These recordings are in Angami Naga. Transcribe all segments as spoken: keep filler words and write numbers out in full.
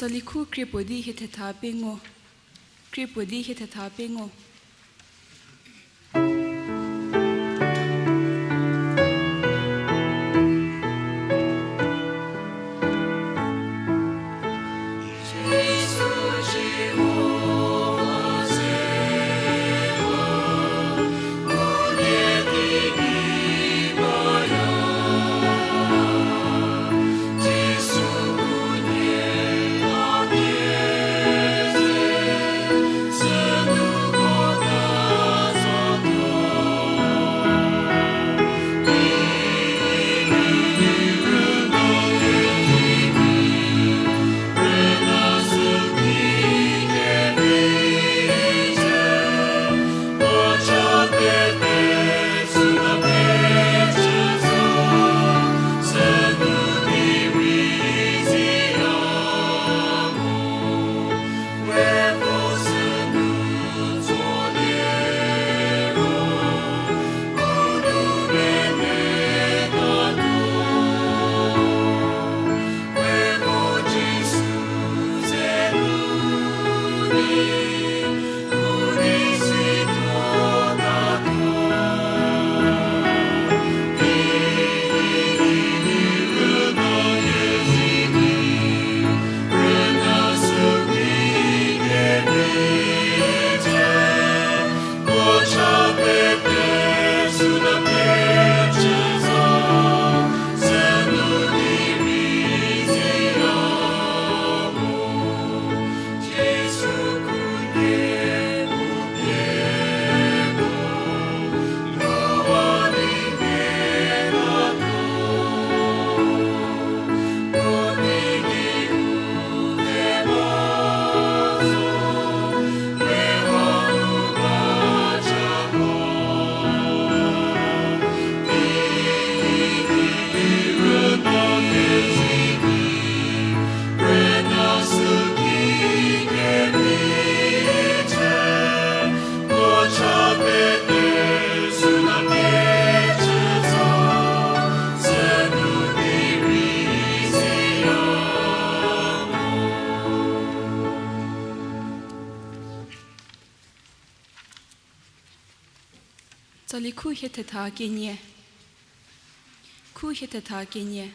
Tsali khu krie puo di hie thetha pengou. Krie puo di hie thetha pengou. Tsali khu hie thetha kenie. Khu hie thetha kenie.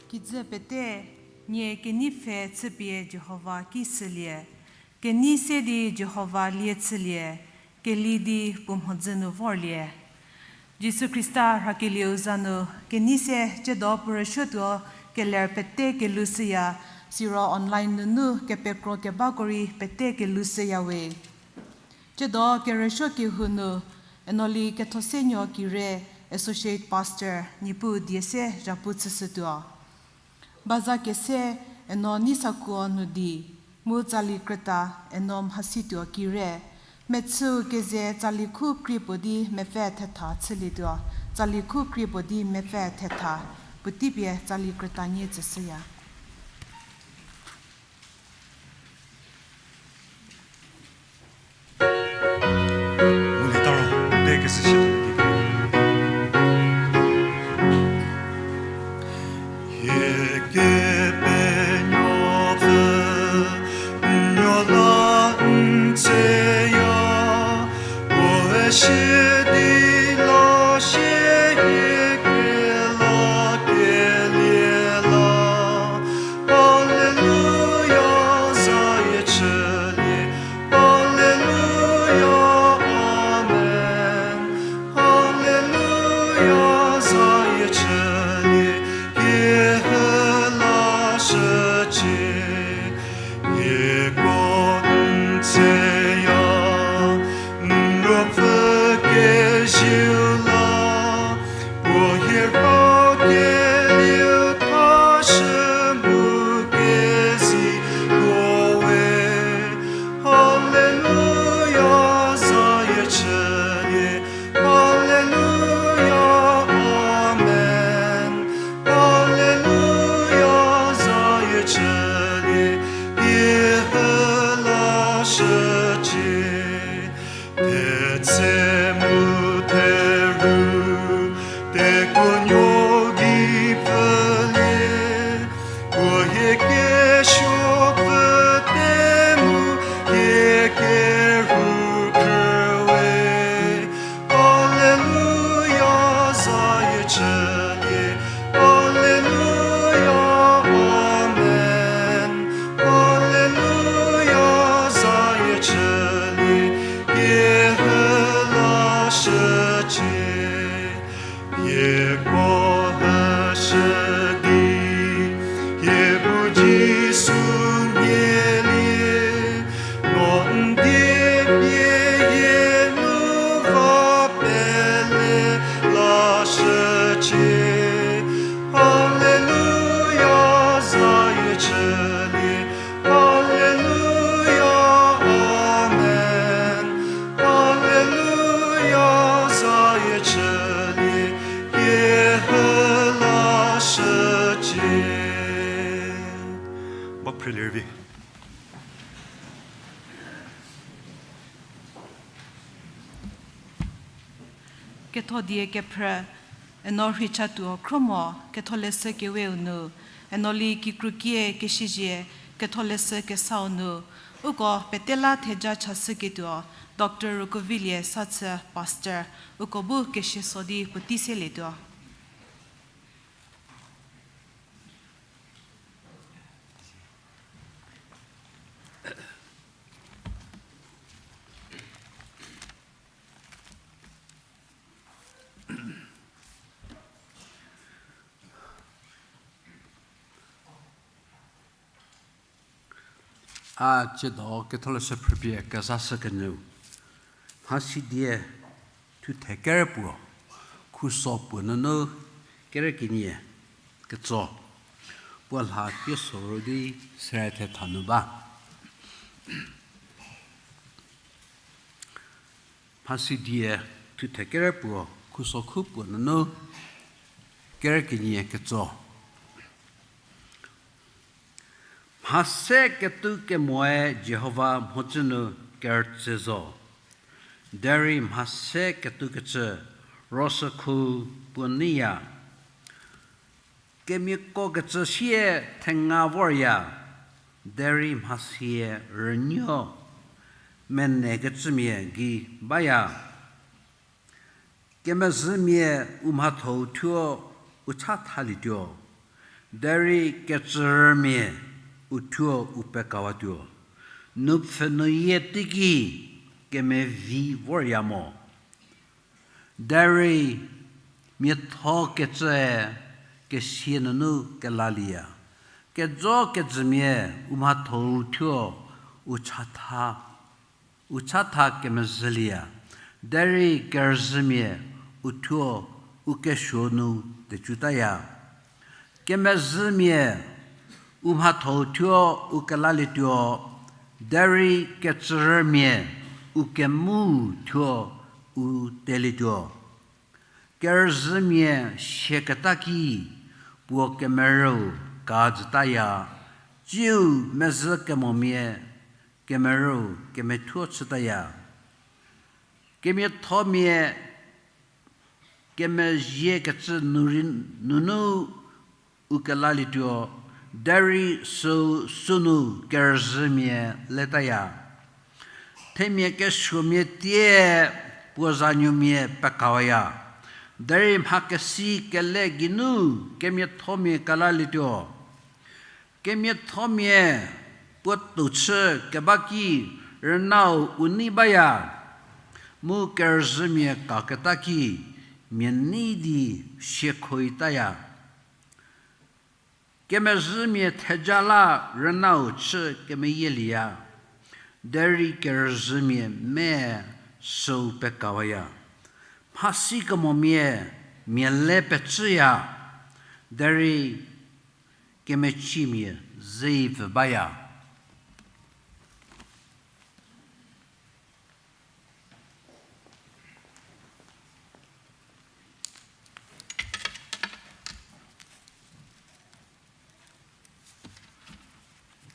Kijü pete, nie kenei pfhe chüpie Jihova ki shülie, kenei se di Jihova lie chülie, keli di puo mhodzü nu vorlie. Jisu Khrista rhakelieu za nu kenei se tsiedo puo rüsuotuo keler pete kelou shüya, siro online nunu kepekro kebako rei pete kelou shüya we. Tsiedo kerüsuo kehou nu, Enoli Kethosenuo Kire, Associate Pastor, Niepuu die se zhapu chüshütuo. Baza kese, Eno Neisakuo Nudi, mu tsali krüta, Eno Mhasituo Kire, mechüu keze tsali khu krie puo di mepfü thetha chülietuo, tsali khu krie puo di mepfü thetha, puotei pie tsali krüta nie tsüshüya. Mu lietaro, de kese shie. Hie kepenuopfü, n nuo la n tseya, puoe shie di la shie hie kelakelie la. Haleluya, zayie chülie. Haleluya, amen. Haleluya, zayie chülie, hie hü la shücie. Hieko n tseya, n ruopfü kezieu la, puo hie rhakelieu thashü mu keziko we. Haleluya, zayie chülie. Haleluya, amen. Haleluya, zayie chülie, hie hü la shücie. Thetse mu theru, tekuonuo gei pfülie, puo hie kesuo pfüte mu hie kerhu khrü we. Haleluya, zayie chülie. Haleluya, amen. Haleluya, zayie chülie, hie hü la shücie. Hieko hüshü di, hie bu Jisu nielie, no n die pie hie nu va pele la shücie. Haleluya, zayie chülie. Haleluya, amen. Haleluya, zayie chülie, hie hü la shücie. Ba phrelie rüvi. Ketho die kephrü, Eno Rheichatuo Khromo, Ketholeshü Keweu nu, Enoli Kikrukie Kesiezie, Ketholeshü Kesau nu, uko petela theja chashüketuo, Doctor Rukovilie Sathü, Pastor, uko bu kesie so di puotei selietuo. A tsiedo Ketholeshü phrüpie kezashükenyü, mhasidie thuthe kerepuo, khuso puo nunu kere kenie ketso, puo lha pie soro di sere thetha nu ba. Mhasidie thuthe kerepuo, khuso khu puo nunu kere kenie ketso. Mha se ketukemoe Jihova mhodzü nu kerütse zo. Derei mha se ketukecü ro sükhu puo neiya. Kemiako kecü sie thenga vorya, derei mhasie rünuo menekecümia gei baya. Kemezhümia u mhathou thuo u cha thalietuo, Derei kecürümia uthuo u pekawatuo, nupfhü nuyie teiki kemevi vorya mo. Derei miatho kecüe kesia nunu kelalieya. Kejo kejümia u mhathou thuo u chatha, u chatha kemezhülieya. Derei kerüzhümia uthuo u kesuo nu tecutaya. Kemezhümia u mhathou thuo u kelalietuo, derei kecürümia u kemu thuo u telietuo. Kerüzhümia siaketa ki puo kemerüu kajütaya, tsiu mezhü kemomia kemerüu kemethuo chütaya. Kemiathomia kemezhie kecü nu rei nunu u kelalietuo, derei süu sünu kerüzhümia letaya. Themia kesuomia tie puo zanuomia pekawaya. Derei mhakesi kele geinu kemiathomia kelalietuo. Kemiathomia puo touchü keba ki rünau u nei baya, mu kerüzhümia kaketa ki mia nei di siakhoitaya. Kemezhümia theja la rünau chü kemeyielieya, derei kerüzhümia me süu pekawaya. Mhasi kemomia mia le pecüya, derei kemecimia zei pfü baya.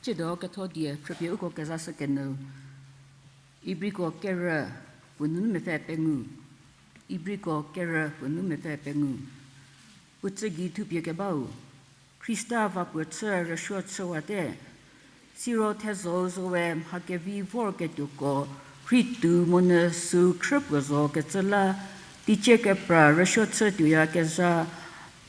Tsiedo ketho die phrüpie uko kezashü kenyü, Ibriko kerü puo nunu mepfü pengou, Ibriko kerü puo nunu mepfü pengou. Puo tsü gei thupie kebau, Khrista va puo chü rüsuo chüwate. Siro thezho-u zowe mha kevi vorketuoko rheitu monyü süu khrü puo zo kecü la, teicie kepra rüsuo chü tuoyakezha,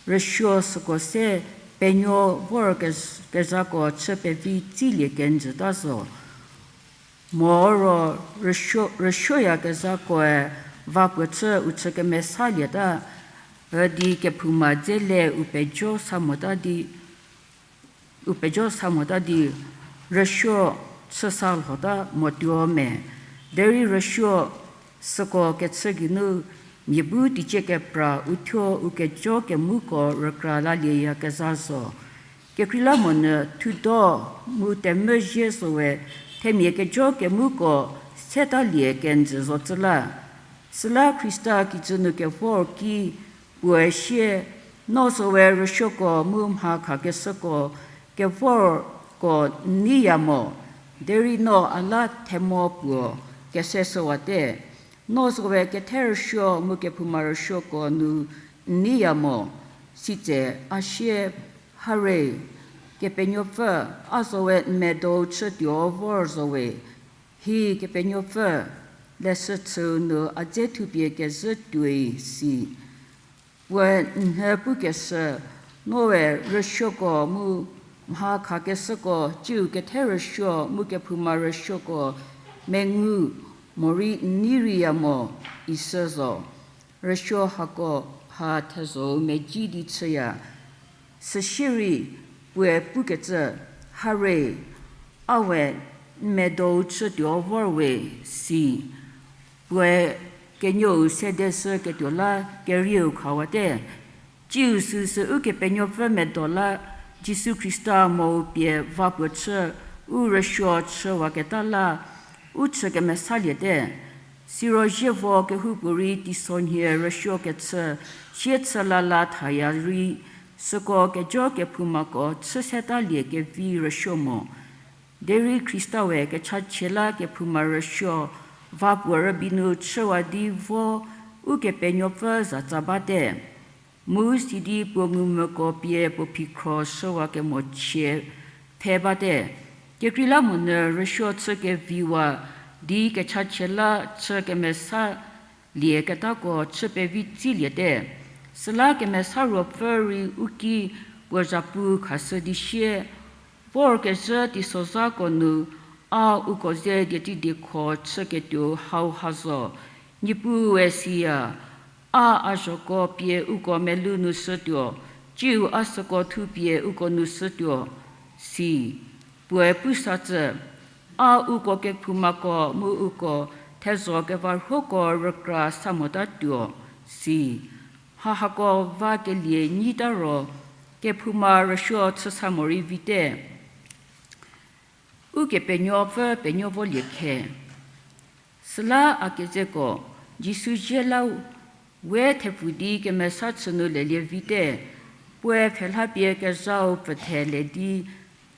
rüsuo süko se penuo vor kez-, kezhako chü pevi tsilie kenjüta zo. Moro rüsuo, rüsuoyakezhakoe va puo chü u chü kemesalieta, üdi kephouma dze le u pejo sa mota di, u pejo sa mota di, rüsuo chü sa lhota motuo me. Derei rüsuo süko kechü geinu mia bu teicie kepra uthuo u kejo kemuko rükra lalieyakezha zo. Kekreilamonyü thudo mu temvü zie zowe themia kejo kemuko setalie kenjü zocü la. Süla Khrista kijü nu kevor ki puoe sie, no zowe rüsuoko mu mha khakeshüko kevorko n neiya mo, derei no a la themo puo kese shüwate. No zowe kethe rüsuo mu kephouma rüsuoko nu n neiya mo, sitse a sie, hare, Kepenuopfü, a zowe n medou chütuo vor zowe, hi Kepenuopfü, leshü chüu nu a dze thupie kezhü tuoi si. Puoe n nhü pukeshü, noe rüsuoko mu mha khakeshüko tsiu kethe rüsuo mu kephouma rüsuoko mengu morei n nei reiya mo, isü zo. Rüsuo hako ha thezho-u meji di chüya. Süsierei puoe pukecü, hare, a we n medou chütuo vor we si. Puoe kenuou sedeshüketuo la kerieu khawate. Tsiu süsü Ukepenuopfü medo la, Jisu Khrista mo pie va puo chü, u rüsuo chüwaketa la, u chü kemesaliete. Siro zievo kehoupuorei teisonhie rüsuo kechü, sie chü lala thaya rei, süko kejo kephoumako chü setalie kevi rüsuo mo. Derei Khrista we kechachie la kephouma rüsuo va puo rübei nu chüwa di vo, Ukepenuopfü zatsa bate. Mu sidi puo ngumvüko pie puo phikhro shüwa kemochie pfhe bate. Kekreilamonyü rüsuo chü keviwa di kechachie la chü kemesalieketako chü pevi tsiliete. Süla Kemesa Ruopfü rei u ki puo zhapu khashü di sie, vorkezhü teisozhako nu a uko ze dieteidiekho chüketuo hauha zo, Niepuue siya, a a zhoko pie uko melou nu shütuo, tsiu a süko thupie uko nu shütuo, si. Puoe pu sa tsü, a uko kephoumako mu uko thezho kevarhuoko rükra sa motatuo, si. Hahako va kelie nyita ro, kephouma rüsuo chü sa morei vite. Ukepenuopfü penuo volie khe. Süla a kezeko, Jisu zie la we thepfu di kemesa chü nu lelie vite, puoe pfhelha pie kezhau pfüthe le di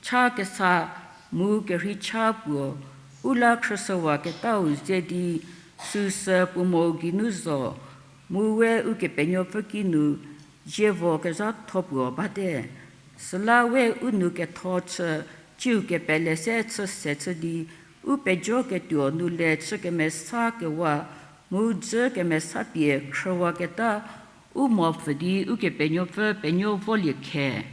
cha kesa mu kerhei cha puo, u la khrüshüwaketau ze di, süsü puo mo geinu zo, mu we Ukepenuopfü kinu zievo kezhatho puo bate. Süla we u nou ketho chü, tsiu kepele se chü se chü di, u pejoketuo nu le chü kemesa kewa, mu dzü kemesa pie khrüwaketa, u mo pfü di Ukepenuopfü penuo volie khe.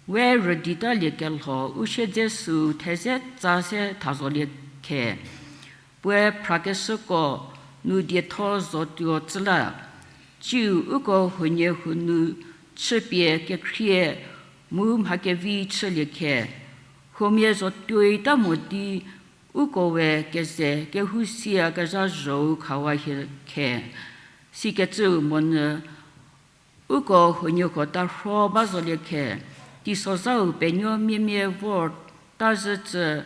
We rüditalie kelho u siedze süu theze tsa se thazolie khe. Puoe phrakeshüko nu dietho zotuo tsü la, tsiu uko huoniehuo nu chüpie kekhrie mu mha kevi chülie khe. Huomia zotuoi ta mo di uko we keze kehousiyakezha zhou khawa hie khe. Sikecüu monyü uko huoniehuo tarho ba zolie khe, teisozhau penuo miemie vor ta zhü tsü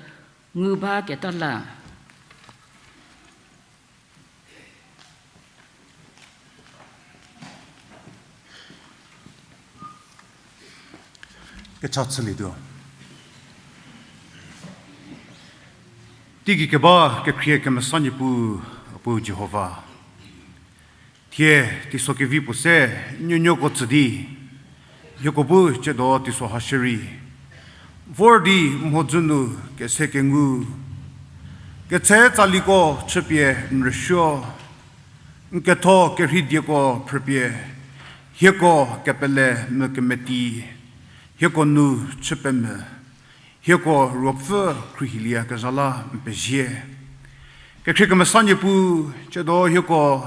ngu baketa la. Kecha chülietuo. Teigei keba kekhrie kemesa Niepuu, Apuo Jihova. Thie teiso kevi puo se nuonuoko tsü di, hieko bu tsiedo teiso ha shierei vor di mhodzü nu kese kengu, ketse tsaliko chüpie n rüsuo, n ketho kerhei dieko phrüpie, hieko kepele mu kemeti, hieko nu chü pemvü, hieko ruopfü khruohilieyakezha la n pezie. Kekhrie kemesa Niepuu, tsiedo hieko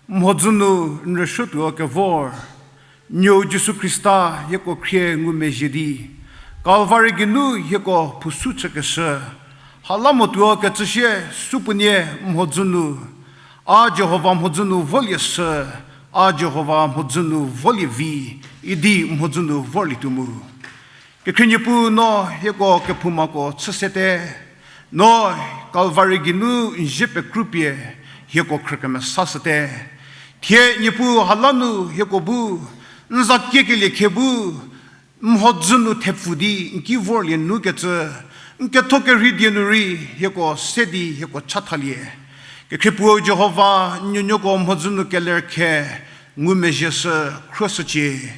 mhodzü nu n rüsuotuo kevor, Nuou Jisu Khrista hieko khrie ngumezhie di, Kalvari geinu hieko phusu chükeshü, hala motuo kecü sie supuonie mhodzü nu, a Jihova mhodzü nu volie shü, a Jihova mhodzü nu volie vi, idi mhodzü nu vorlietuo mu. Kekhrie Niepuu, no hieko kephoumako chü sete, no Kalvari geinu n zie pekrupie hieko khrükemesashüte. Thie Niepuu, hala nu hieko bu n za kiekelie khe bu mhodzü nu thepfu di n ki vorlie nukecü, n ketho kerhei die nu rei hieko se di hieko chathalie. Kekhrie Puo Jihova, n nuonuoko mhodzü nu keler khe ngumezhie shü khruoshücie.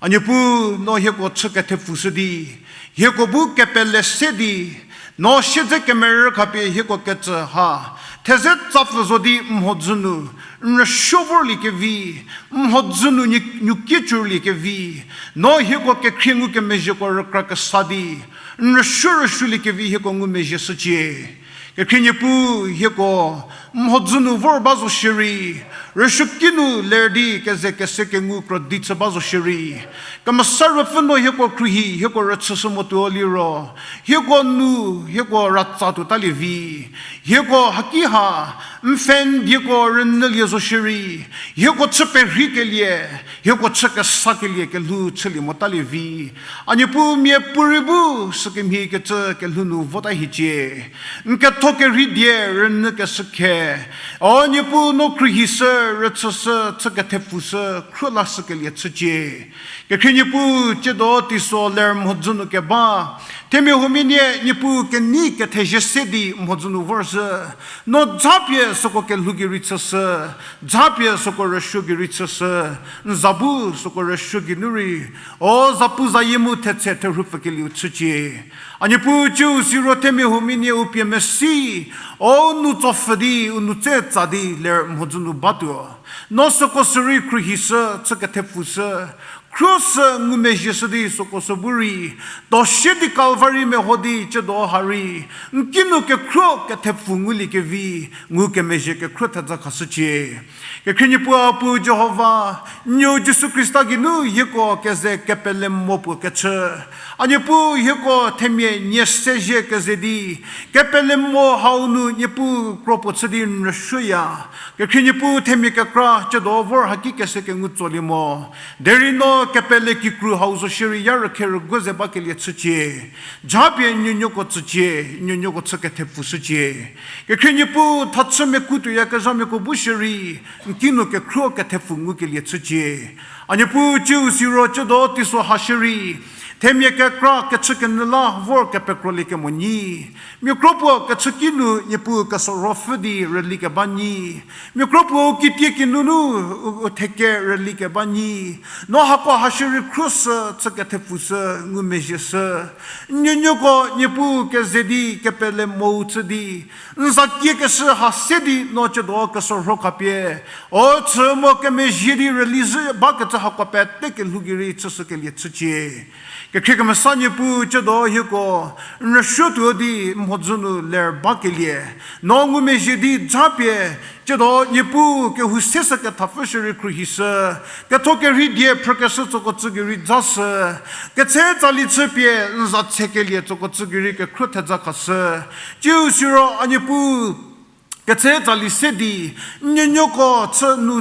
A Niepuu, no hieko chü kethepfushü di, hieko bu kepele se di, no siedze kemerü khapie hieko ketsü ha theze tsapfü zo di mhodzü nu n rüsuo vorliekevi, mhodzü nu n nuokie cürliekevi, no hieko kekhrie ngukemezhieko rükra kesa di n rüsuo rüsuoliekevi hieko ngumezhie shücie. Kekhrie Niepuu, hieko mhodzü nu vor ba zo shierei, rüsuoki nu ler di keze kese kengu krodi chü ba zo shierei, Kemesa Ruopfü no hieko khruohi hieko rüchüshü motuo liro, hieko nu, hieko ratsa tuotalie vi. Hieko haki ha n pfhe n dieko rünyülie zo shierei, hieko chü perheikelie, hieko chü kesakelie kelhou chülie motalie vi. A Niepuu, miapuorei bu sükemhie kecü kelhou nu vota hiecie. N ketho kerhei die rünyükeshü khe, O Niepuu, no khruohishü, rüchüshü, chü kethepfushü khruohi lashükelie chücie. Kekhrie Niepuu, tsiedo teiso ler mhodzü nu keba themia huomia nie, Niepuu, kenei kethezie se di mhodzü nu vorzhü. No japie süko kelhou gei rei chüshü, japie süko rüsuo gei rei chüshü, n za bu süko rüsuo geinu rei, O zapuzayie mu thetse therhu pfükelieu chücie. A Niepuu, tsiu siro themia huomia nie u pie mesi, O u nou tsopfhü di u nou tse tsa di ler mhodzü nu batuo. No süko sürei khruohishü, chü kethepfushü, khruoshü ngumezhieshü di süko sü bu rei, tuo sie di Kalvari meho di tsiedo ha rei, n kinu kekhruo kethepfu nguliekevi, ngukemezhie kekhruo thedza khashücie. Kekhrie Niepuu a Pu Jihova, n nuo Jisu Khrista geinu hieko keze kepele mo puo kechü. A Niepuu hieko themia nie sezhie keze di, kepele mo hau nu Niepuu kro puo chü di n rüsuoya. Kekhrie Niepuu themia kekra tsiedo vor haki kese kengu tsolie mo. Derei no kepele kikru hau zo shierei ya rükhe rüguo ze bakelie chücie. Japie n nuonuoko tsücie, n nuonuoko chü kethepfushücie. Kekhrie Niepuu thachü meku tuoyakezhamiako bu shierei, n kinu kekhruo kethepfu ngukelie chücie. A Niepuu tsiu siro tsiedo teiso ha shierei, themia kekra kechükenyü la vor kepekrolie kemo nyi. Miakro puo kechü kinu Niepuu kesorho pfhü di rüli keba nyi. Miakro puo u kitie kinunu u, u theke rüli keba nyi. No hako ha shierei khruoshü, chü kethepfushü, ngumezhieshü. N nuonuoko Niepuu keze di kepele mo chü di, n za kiekeshü ha se di no tsiedo kesorho khapie, o chü mo kemezhie di rüli zhü bakecü hako pete kelhou gei rei chüshükelie chücie. Kekhrie kemesa Niepuu tsiedo hieko n rüsuo tuo di mhodzü nu ler bakelie, no ngumezhie di japie, tsiedo Niepuu kehou se sü kethapfü shierei khruohishü, ketho kerhei die phrükeshü tsoko tsü gei rei jashü, ketse tsali chüpie n za tsekelie tsoko tsü gei rei kekhruo thedza khashü, tsiu siro a Niepuu ketse tsali se di, n nuonuoko chü nu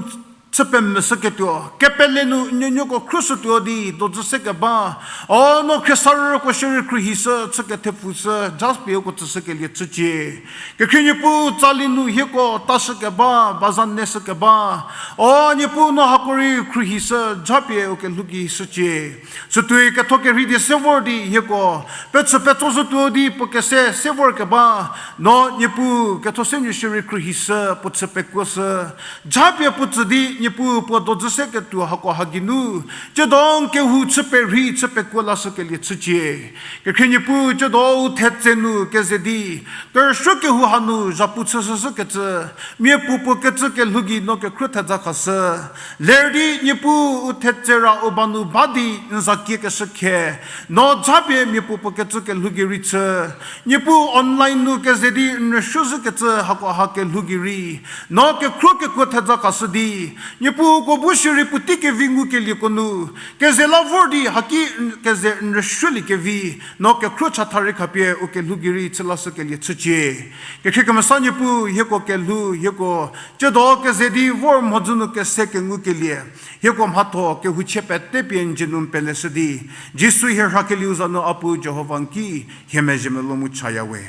chü pemvüshüketuo, kepele nu n nuonuoko khruoshütuo di dojü se keba, o no khriesarüko shierei khruohishü, chü kethepfushü, japie uko tsüshükelie chücie. Kekhrie Niepuu tsali nu hieko tashü keba, ba za neshü keba, o Niepuu no hako rei khruohishü, japie u kelhou gei shücie. Sütuoi ketho kerhei die se vor di hieko pechü petso zhütuo di puo kese se vor keba, no Niepuu ketho se nu shierei khruohishü, puo chü pekuoshü, japie puo tsü di Niepuu puo dojü se ketuo hako ha geinu, tsiedo n kehou chü perhei chü pekuo lashükelie chücie. Kekhrie Niepuu tsiedo u thetse nu keze di, kerüsuo kehou hanu zhapu chüshüshükecü, mia puo puo kecü kelhou gei no kekhruo thedza khashü, ler di Niepuu u thetse ra u ba nu ba di n za kiekeshü khe, no japie mia puo puo kecü kelhou gei rei chü, Niepuu online nu keze di n rüsuo zhükecü hako ha kelhou gei rei, no kekhruo kekuo thedza khashü di, Niepuu uko bu shierei puotei kevi ngukelieko nu, keze la vor di haki n, keze n rüsuoliekevi, no kekhruo chatha rei khapie u kelhou gei rei chü lashükelie chücie. Kekhrie kemesa Niepuu hieko kelhou, hieko tsiedo keze di vor mhodzü nu kese kengukelie, hieko mhatho kehouchie pete pie n dzie nu n peleshü di, Jisu hie rhakelieu za nu a Pu Jihova n ki hie mezhie melou mu chaya we.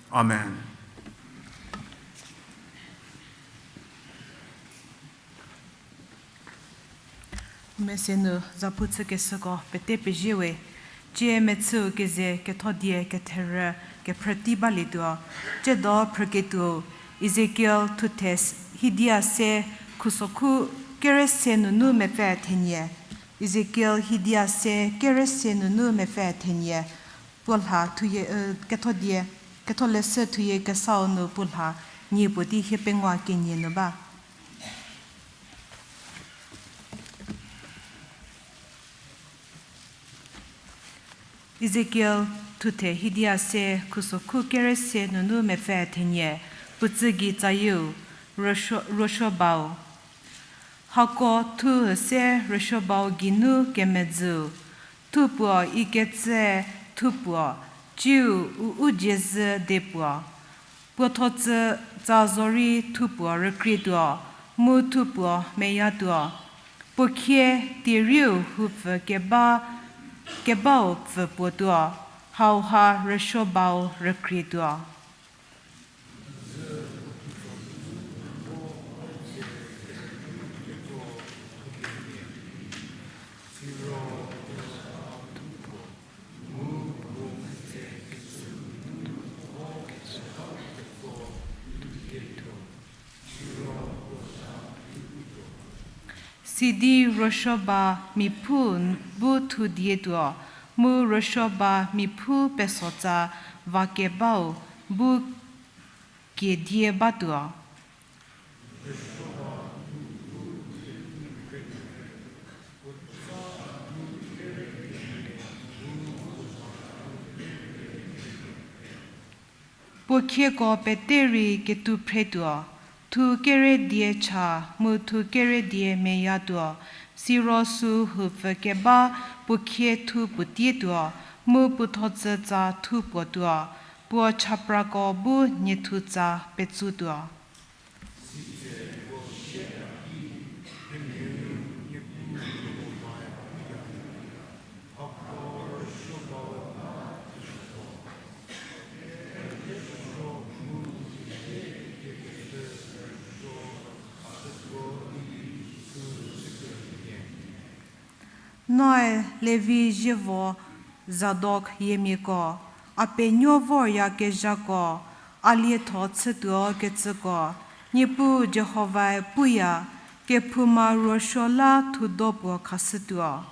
Amen. Mese nu zapu chükeshüko pete pezie we. Tsie mechüu keze kethodie ketherü kephrütei balietuo, tsiedo phrüketuou, Ezekiel thuthe s-, hidia se khusokhu kere se nunu mepfü thenie. Ezekiel hidia se kere se nunu mepfü thenie. Puo lha thuye, e, kethodie, ketholeshü thuye kesau nu puo lha nie puo di hie pengou kenie nu ba. Ezekiel thuthe hidia se khusokhu kere se nunu mepfü thenie, puo tsü gei tsayieu, ruosuo-, ruosuobau. Hako thu se ruosuobau geinu kemedzüu, thupuo ikecü thupuo, tsiu u u dzie zhü de puo. Puo tho tsü tsa zorei thupuo rükrietuo, mu thupuo meyatuo. Puo khie tierieu houpfü keba, kebau pfü puo tuo, hauha ruosuobau rükrietuo. Sidi ruosuoba miphu bu thu dietuo, mu ruosuoba miphu pesotsa va kebau bu kie die batuo. Puo khieko pete rei ketuphretuo, thu kere die cha mu thu kere die meyatuo, siro sü houpfü keba puo khie thu puotietuo, mu puo thotsü tsa thu puotuo, puo chaprako bu niethu tsa petsutuo. Noe Levi zievo Zadok yiemiako, a penuo voryakezhako, a lietho chütuo kecüko, Niepuu Jihovae puya, kephouma ruosuo la thudo puo khashütuo.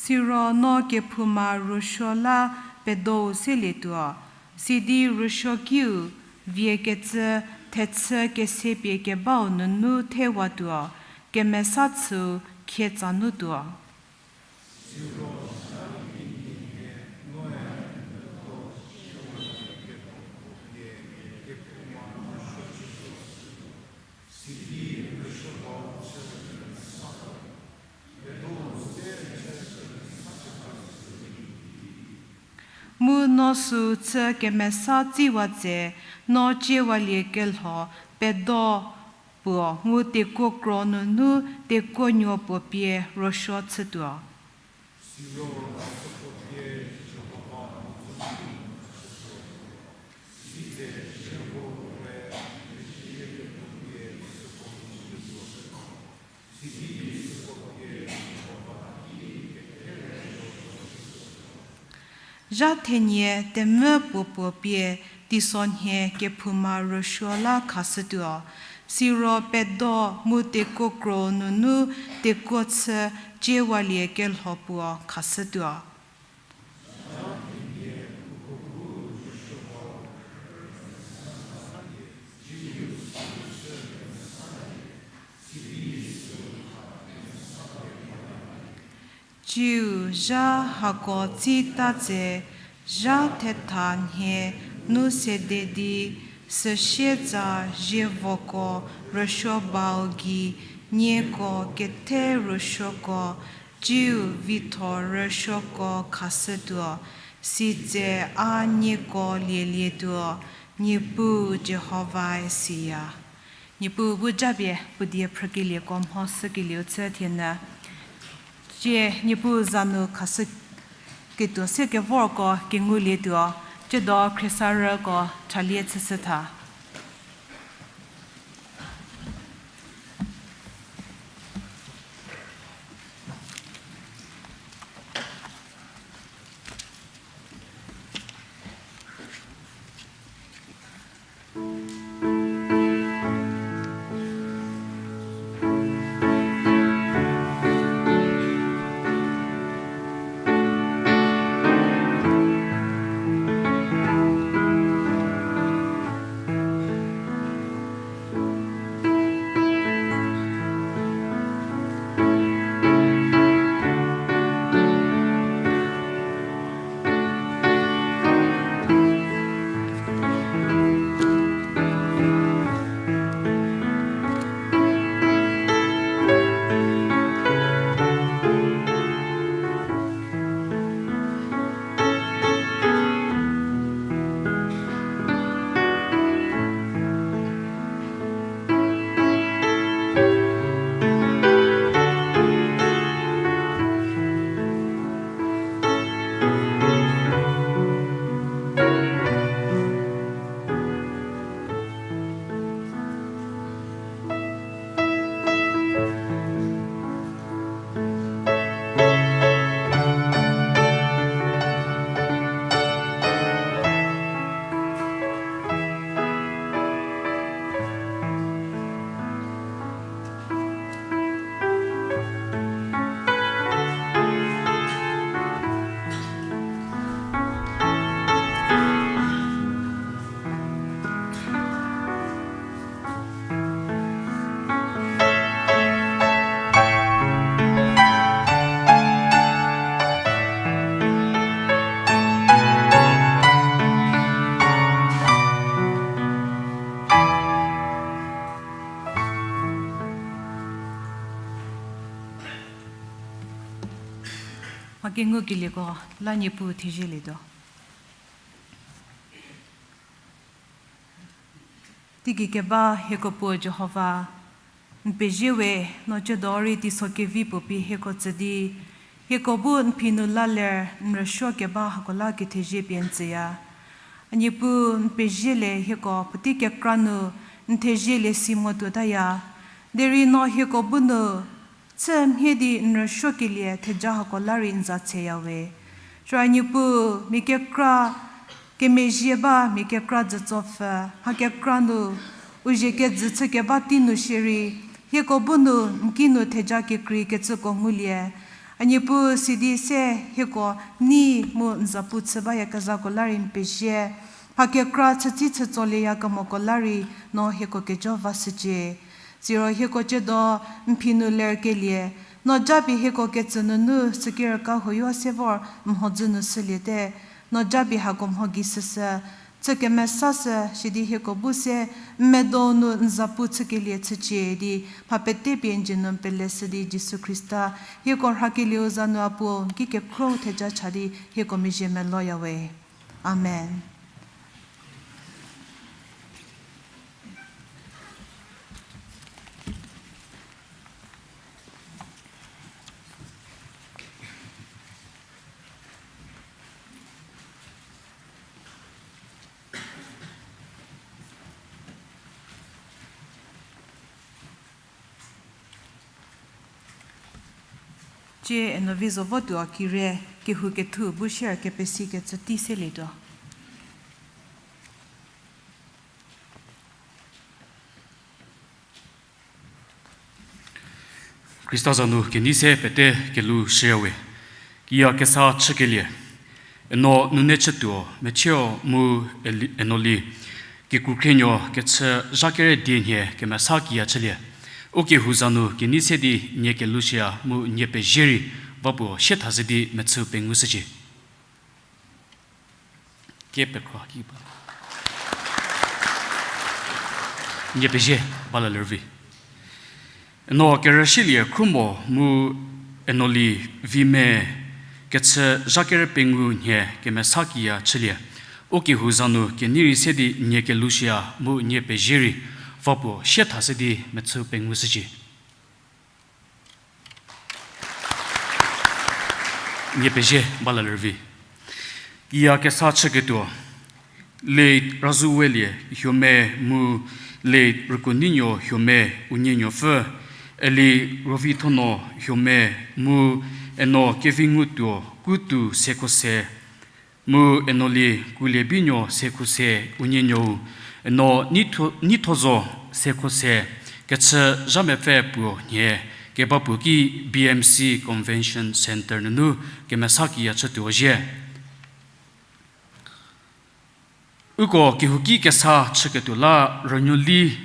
Siro no kephouma ruosuo la pedou selietuo, sidi ruosuokiu vie kecü thechü kesepie kebau nunu thewatuo, kemesa chüu khie tsanutuo. Mu no süu chü kemesa tsiwa tse, no ciewalie kelho pedo puo mu tekuo kro nunu tekuonuo puo pie ruosuo chütuo. Zha thenie temvü puo puo pie teisonhie kephouma ruosuo la khashütuo, siro pedo mu tekuo kro nunu tekuo chü ciewalie kelho puo khashütuo. Tsiu zha hako tsita tse, zha thetha nhie nu sede di, süsie tsa zievoko rüsuo bau gei, nieko kethe rüsuoko, tsiu vitho rüsuoko khashütuo, sitse a nieko lielietuo, Niepuu Jihovae siya. Niepuu bu japie puo die phrükelieko mho shükelieu chü thienyü. Tsie Niepuu za nu khashüketuo se kevorko kengulietuo, tsiedo khriesarüko chalie chüshütha. Kengukelieko la Niepuu thezielietuo. Teigei keba hieko Puo Jihova, n pezie we, no ciedo rei teiso kevi puo pie hieko tsü di, hieko bu n phi nu la ler n rüsuo keba hako la kethezie pie n tsüya. A Niepuu, n pezie le hieko puotei kekra nu n thezielie si mo tuotaya. Derei no hieko bu nu chü mhie di n rüsuokelie theja hako la rei n za tseya we. Süra Niepuu, mia kekra kemezhie ba, mia kekra dzütsopfü, mha kekra nu u zie kejü chü keba tei nu shierei, hieko bu nu n ki nu theja kekreikecüko ngulie. A Niepuu, sidi se hieko nei mu n zapu chü bayakezhako la rei n pezie. Mha kekra chütsi chütsolieya kemoko la rei no hieko kejo vashücie. Siro hieko ciedo n phi nu lerkelie, no japie hieko ketsü nunu sükerüka huoyo se vor mhodzü nu shüliete, no japie hako mho gei shüshü, chü kemesashü, sidi hieko bu se n medo nu n zapu chükelie chücie di, mha pete pie n dzie nu n peleshü di Jisu Khrista, hieko rhakelieu za nu a Puo, n ki kekhro theja cha di hieko mezhie meloya we. Amen. Cie Enovi zo votuo kire, kehou kethu bu share kepesikecü tei selietuo. Khrista za nu kenei se pete kelhou shüyawe. Kiya kesa chükelie. Eno nune chütuo, mechüu mu eli-, Enoli, kikrukhrinuo kechü zha kere die nhie kemesa kiya chülie. Ukehou za nu kenei se di nie kelhou shüya mu nie pezie rei, va puo sie thashü di mechü pengushücie. Kie pekhro ki ba. Nie pezie, ba la lervi. Eno kerüshülie khrumo mu Enoli vime kechü zha kere pengou nhie kemesa kiya chülie. Ukehou za nu kenei rei se di nie kelhou shüya mu nie pezie rei, va puo sie thashü di mechü pengushücie. Nie pezie, ba la lervi. Kiya kesa chüketuo, late Razuwelie Hiome mu late Rükuonuonuo Hiome unienuopfü, Eli Rovithonuo Hiome mu Eno Kevingutuo Kutu Sekhose, mu Enoli Kuliebinuo Sekhose unienuou, Eno Neitho-, Neithozo Sekhose, kechü zha mepfü puo nhie, keba puo ki B M C Convention Centre nunu kemesa kiya chütuo zhie. Uko kehouki kesa chüketuo la rünuoli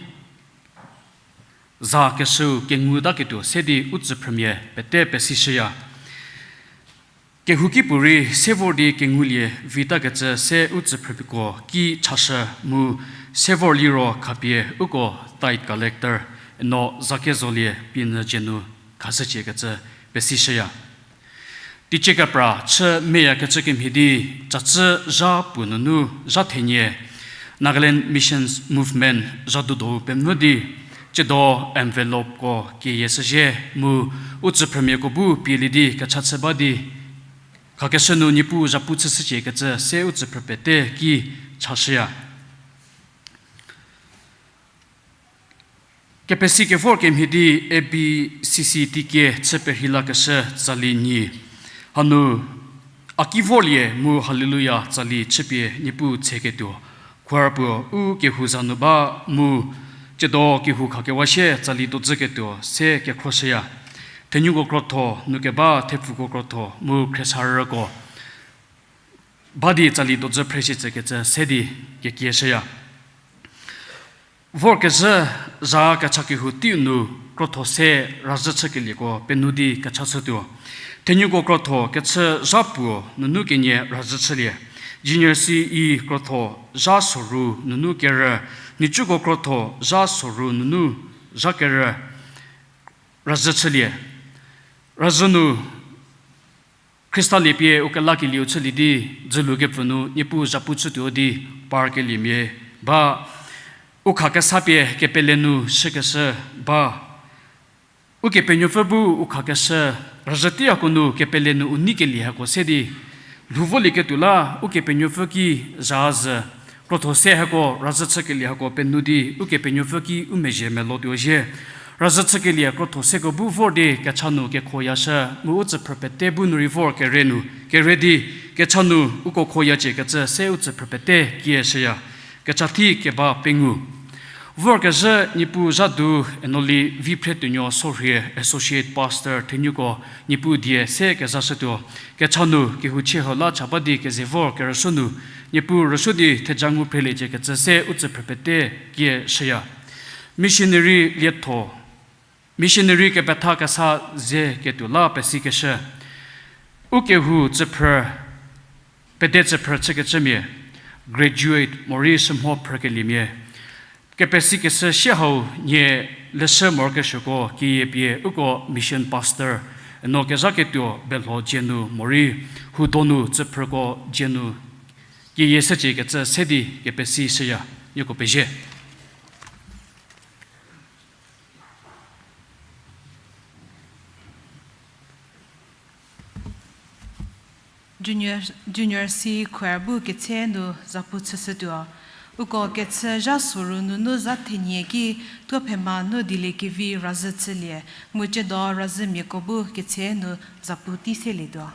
za keshüu kengu taketuo se di u tsüphrümia pete pesishüya. Kehouki puorei se vor di kengulie vitakecü se u tsüphrümiako ki chashü mu se vor liro khapie uko tithe collector Eno Zakezolie pie nyü dzie nu khashüciekecü pesishüya. Teicie kepra chü meyakecü kemhie di, cacü zha puo nunu zha thenie Nagaland Missions Movement zha dudo pemvü di, tsiedo envelopeko keyie shüzhie mu u tsüphrümiako bu pielie di kecha chü ba di, khakeshü nu Niepuu zhapu chüshüciekecü se u tsüphrü pete ki chashüya. Kepesi kevor kemhie di A B C C T K chü perhei lakeshü tsali nyi. Hanu a ki vorlie mu Hallelujah tsali chüpie Niepuu tseketuo choir puo u kehou za nu ba mu tsiedo kehou khakewa sie tsali dozüketuo se kekhroshüya. Thenuko krotho nu keba thepfuko krotho mu khriesarüko ba di tsali dozü phreshicükecü se di kekieshüya. Vorkezhü zha kecha kehou teiu nu krotho se razhü chükelieko penuo di kecha chütuo. Thenuko krotho kechü zha puo nunu kenie razhü chülie. Junior C E krotho zha soru nunu kerü, nhicuko krotho zha soru nunu zha kerü razhü chülie. Razhü nu Khrista liepie u kelakelieu chülie di, dzülu kepfü nu Niepuu zhapu chütuo di, parkeliemia ba, u khakesa pie kepele nu shükeshü ba, Ukepenuopfü bu u khakeshü, razhü tei hako nu kepele nu u neikelie hako se di, lhou volieketuo la Ukepenuopfü ki zha zhü, krotho se hako razhü chükelie hako penuo di Ukepenuopfü ki u mezhie melotuo zhie. Razhü chükelie krotho seko bu vor di kecha nu kekhoyashü, mu u tsüphrü pete bu nu rei vor kere nu, kere di, kecha nu uko khoyacie kecü se u tsüphrü pete kieshüya. Kecha thie keba pengou. Vorkezhü Niepuu zha du Enoli Viphretuonuo Sorhie Associate Pastor thenuko Niepuu die se kezashütuo. Kecha nu kehouchie hau la cha ba di keze vor kerüsuo nu, Niepuu rüsuo di theja ngu phreliecie kecü se u tsüphrü pete kieshüya. Missionary lietho. Missionary kepetha kesa ze ketuo la pesikeshü. U kehou tsüphrü, pede tsüphrü chükecümia, graduate morei shümho phrükeliemia. Kepesikeshü sie hau nie leshü morokesuoko keyie pie uko mission pastor, no kezhaketuo belho dzie nu morei, hudonu tsüphrüko dzie nu, keyie secie kecü se di kepesishüya, nieko pezie. Junior, Junior C choir bu ketse nu zapu chüshütuo. Uko kechü zha soru nunu za thenie ki tuophema nu dieliekevi razhü chülie, mu ciedo razhümiako bu ketse nu zapu tei selietuo.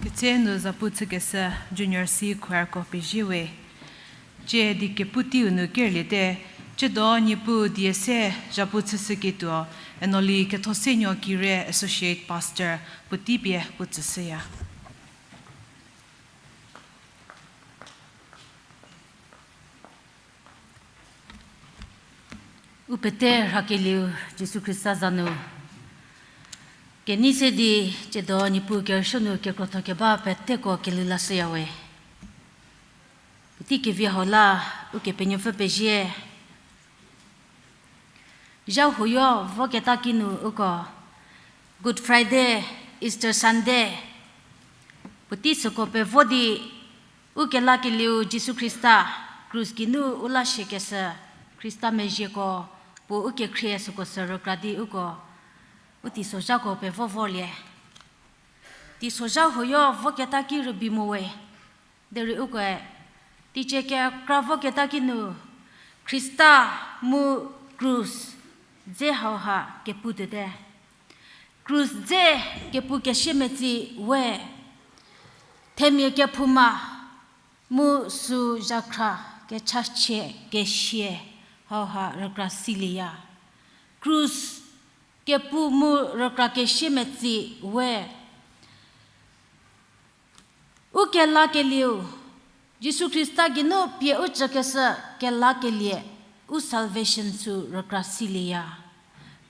Ketse nu zapu chükeshü Junior C choirko pezie we. Tsie di kepu teiu nu kerliete, tsiedo Niepuu die se zapu chüshüketuo, Enoli Kethosenuo Kire Associate Pastor puotei pie puo tsüshüya. U pete rhakelieu Jisu Khrista za nu kenei se di tsiedo Niepuu kerüsuo nu kekrotho keba peteko kelhou lashüya we. Puotei kevi hau la Ukepenuopfü pezie. Zha huoyo voketa kinu uko Good Friday, Easter Sunday puotei süko pevo di u kelakelieu Jisu Khrista krus geinu u la shiekeshü, Khrista mezhieko puo u kekhrie süko sü rükra di uko u teisozhako pevo vorlie. Teisozha huoyo voketa ki rübei mo we. Derei ukoe teicie kekra voketa kinu Khrista mu krus dze hauha kepu tuote. Krus dze kepu kesiemetsei we themia kephouma mu sü zhakhra kechachie kesia hauha rükra silieya. Krus kepu mu rükra kesiemetsei we u kelakelieu, Jisu Khrista geinu pie u tsükeshü kelakelie, u salvation sü rükra silieya.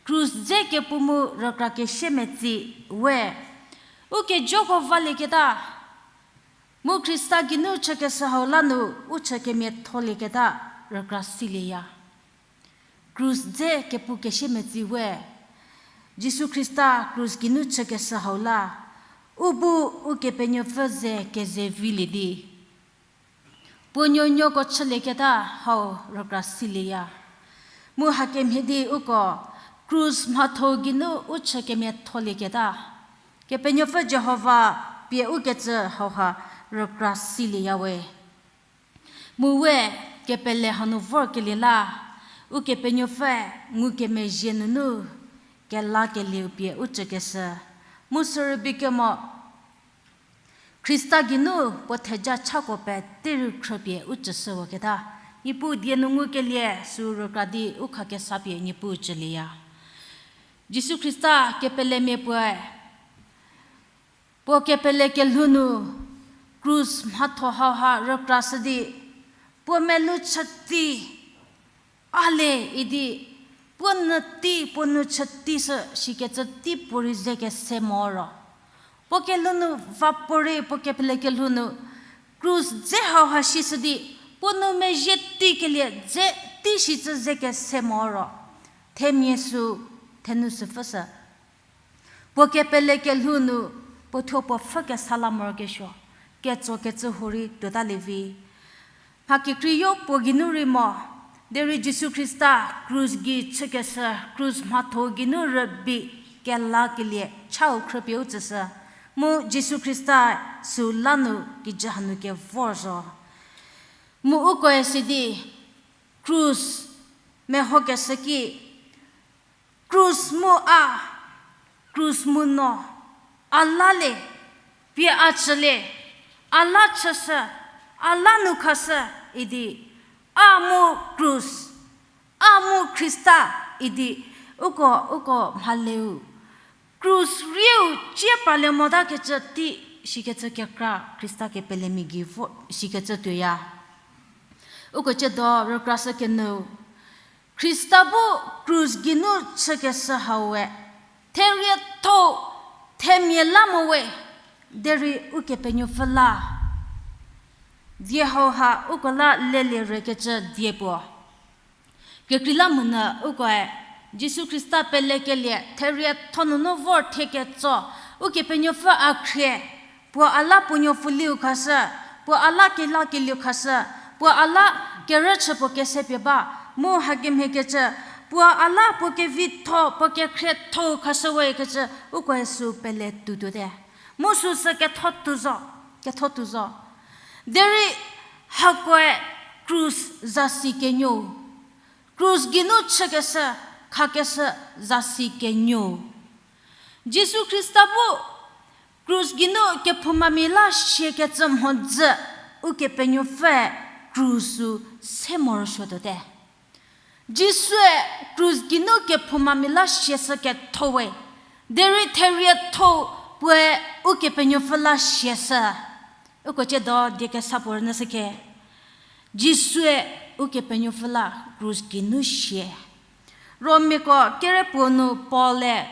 Krus dze kepu mu rükra kesiemetsei we u kejoko valieketa, mu Khrista geinu chükeshü hau la nu u chü kemiatholieketa rükra silieya. Krus dze kepu kesiemetsei we, Jisu Khrista krus geinu chükeshü hau la u bu Ukepenuopfü ze kezevilie di puo nuonuoko chülieketa hau rükra silieya. Mu hakemhie di uko krus mhatho geinu u chü kemiatholieketa Kepenuopfü Jihova pie ukecü hauha rükra silieya we. Mu we kepele hanu vorkelie la Ukepenuopfü ngukemezhie nunu kelakelieu pie u tsükeshü, mu sü rübei kemo Khrista geinu puo theja chako pete rei khrüpie u tsüshüwaketa, Niepuu die nu ngukelie sü rükra di u khakesa pie Niepuu tsülieya. Jisu Khrista kepelemia puoe puo kepele kelhou nu krus mhatho hauha rükrashü di puo melou chütei a le idi, puo nü tei, puo nou chütei sü shikecü tei puorei ze kese mo ro, puo kelhou nu va puorei puo kepele kelhou nu krus dze hauha shishü di puo nou mezhie teikelie dze tei shicü ze kese mo ro, themia sü thenou sü pfhüshü. Puo kepele kelhou nu puo thuo puo pfhü kesa la morokesuo, ketsokecü hurei tuotalie vi. Mha kekreiyo puo geinu rei mo, derei Jisu Khrista krus gei chükeshü, krus mhatho geinu rübei kelakelie chau khrüpie u tsüshü, mu Jisu Khrista süu la nu kijü hanu kevor zo. Mu ukoe sidi krus mehokeshü ki, krus mu a, krus mu no, a la le, pie a chülie, a la chüshü, a la nu khashü idi, a mu krus, a mu Khrista idi, uko, uko mhaleu krus rieu cie pralie motakecü tei shikecü kekra Khrista kepelemia gei vo shikecü tuoya. Uko ciedo rükrashü kenyü, Khrista bu krus geinu chükeshü hau we, therietho themia la mo we, derei Ukepenuopfü la die hauha uko la lelie rekecü die puo. Kekreilamonyü ukoe Jisu Khrista pelekelie therietho nunu vor thie ketso, Ukepenuopfü a khrie, puo a la puo nuopfuliu khashü, puo a la kelakelieu khashü, puo a la kerüchü puo kese pie ba, mu hakemhiekecü, puo a la puo kevitho, puo kekhriethou khashü we kecü, ukoe sü pele tuotuote. Mu süsü ketho tuo zo, ketho tuo zo. Derei hakoe krus zasi kenyü, krus geinu chükeshü, khakeshü zasi kenyü. Jisu Khrista bu Krus geinu kephoumamia la siakecü mhodzü Ukepenuopfüe krus-u se morosuotuote. Jisue krus geinu kephoumamia la siashü ketho we, derei therietho puoe Ukepenuopfü la siashü. Uko ciedo die kesa puo rünyüshüke. Jisue Ukepenuopfü la krus geinu sie. Romiako kerepuo nu Paul-e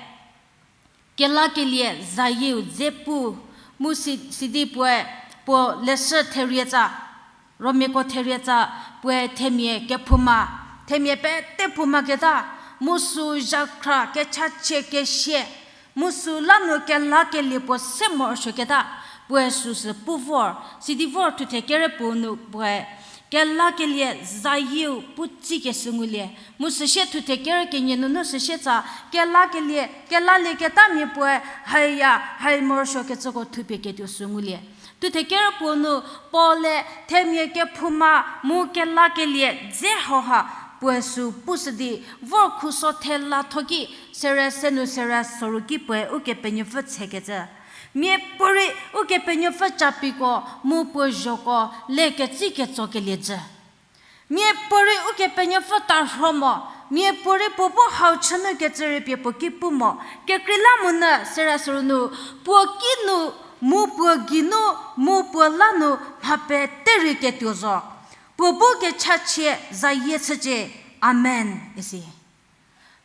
kelakelie zayieu dze pu, mu si-, sidi puoe puo leshü therietsa, Romiako therietsa, puoe themia kephouma, themia pete phoumaketa, mu süu zhakhra kechachie kesie, mu süu la nu kelakelie puo se morosuoketa, puoe süsü pu vor, sidi vor thuthe kerepuo nu puoe kelakelie zayieu pu tsikeshü ngulie. Mu süsie thuthe kere kenie nunu süsietsa, kelakelie, kelalieketamia puoe haya, hai morosuokecüko thupie ketuo sü ngulie. Thuthe kerepuo nu Paul-e themia kephouma mu kelakelie dze hauha puoe süu pushü di, vor khuso thela tho ki, sere se nu sere soru ki puoe Ukepenuopfü tsekecü. Miapuorei Ukepenuopfü capiko mu puo zhoko le ketsi ketsokelie jü. Miapuorei Ukepenuopfü tarho mo, miapuorei puo bu hau chü nu kecü rei pie puo ki pu mo, kekreilamonyü sere soru nu, puo kinu, mu puo geinu, mu puo la nu mha pete rei ketuo zo. Puo bu kechachie zayie chücie. Amen, isi.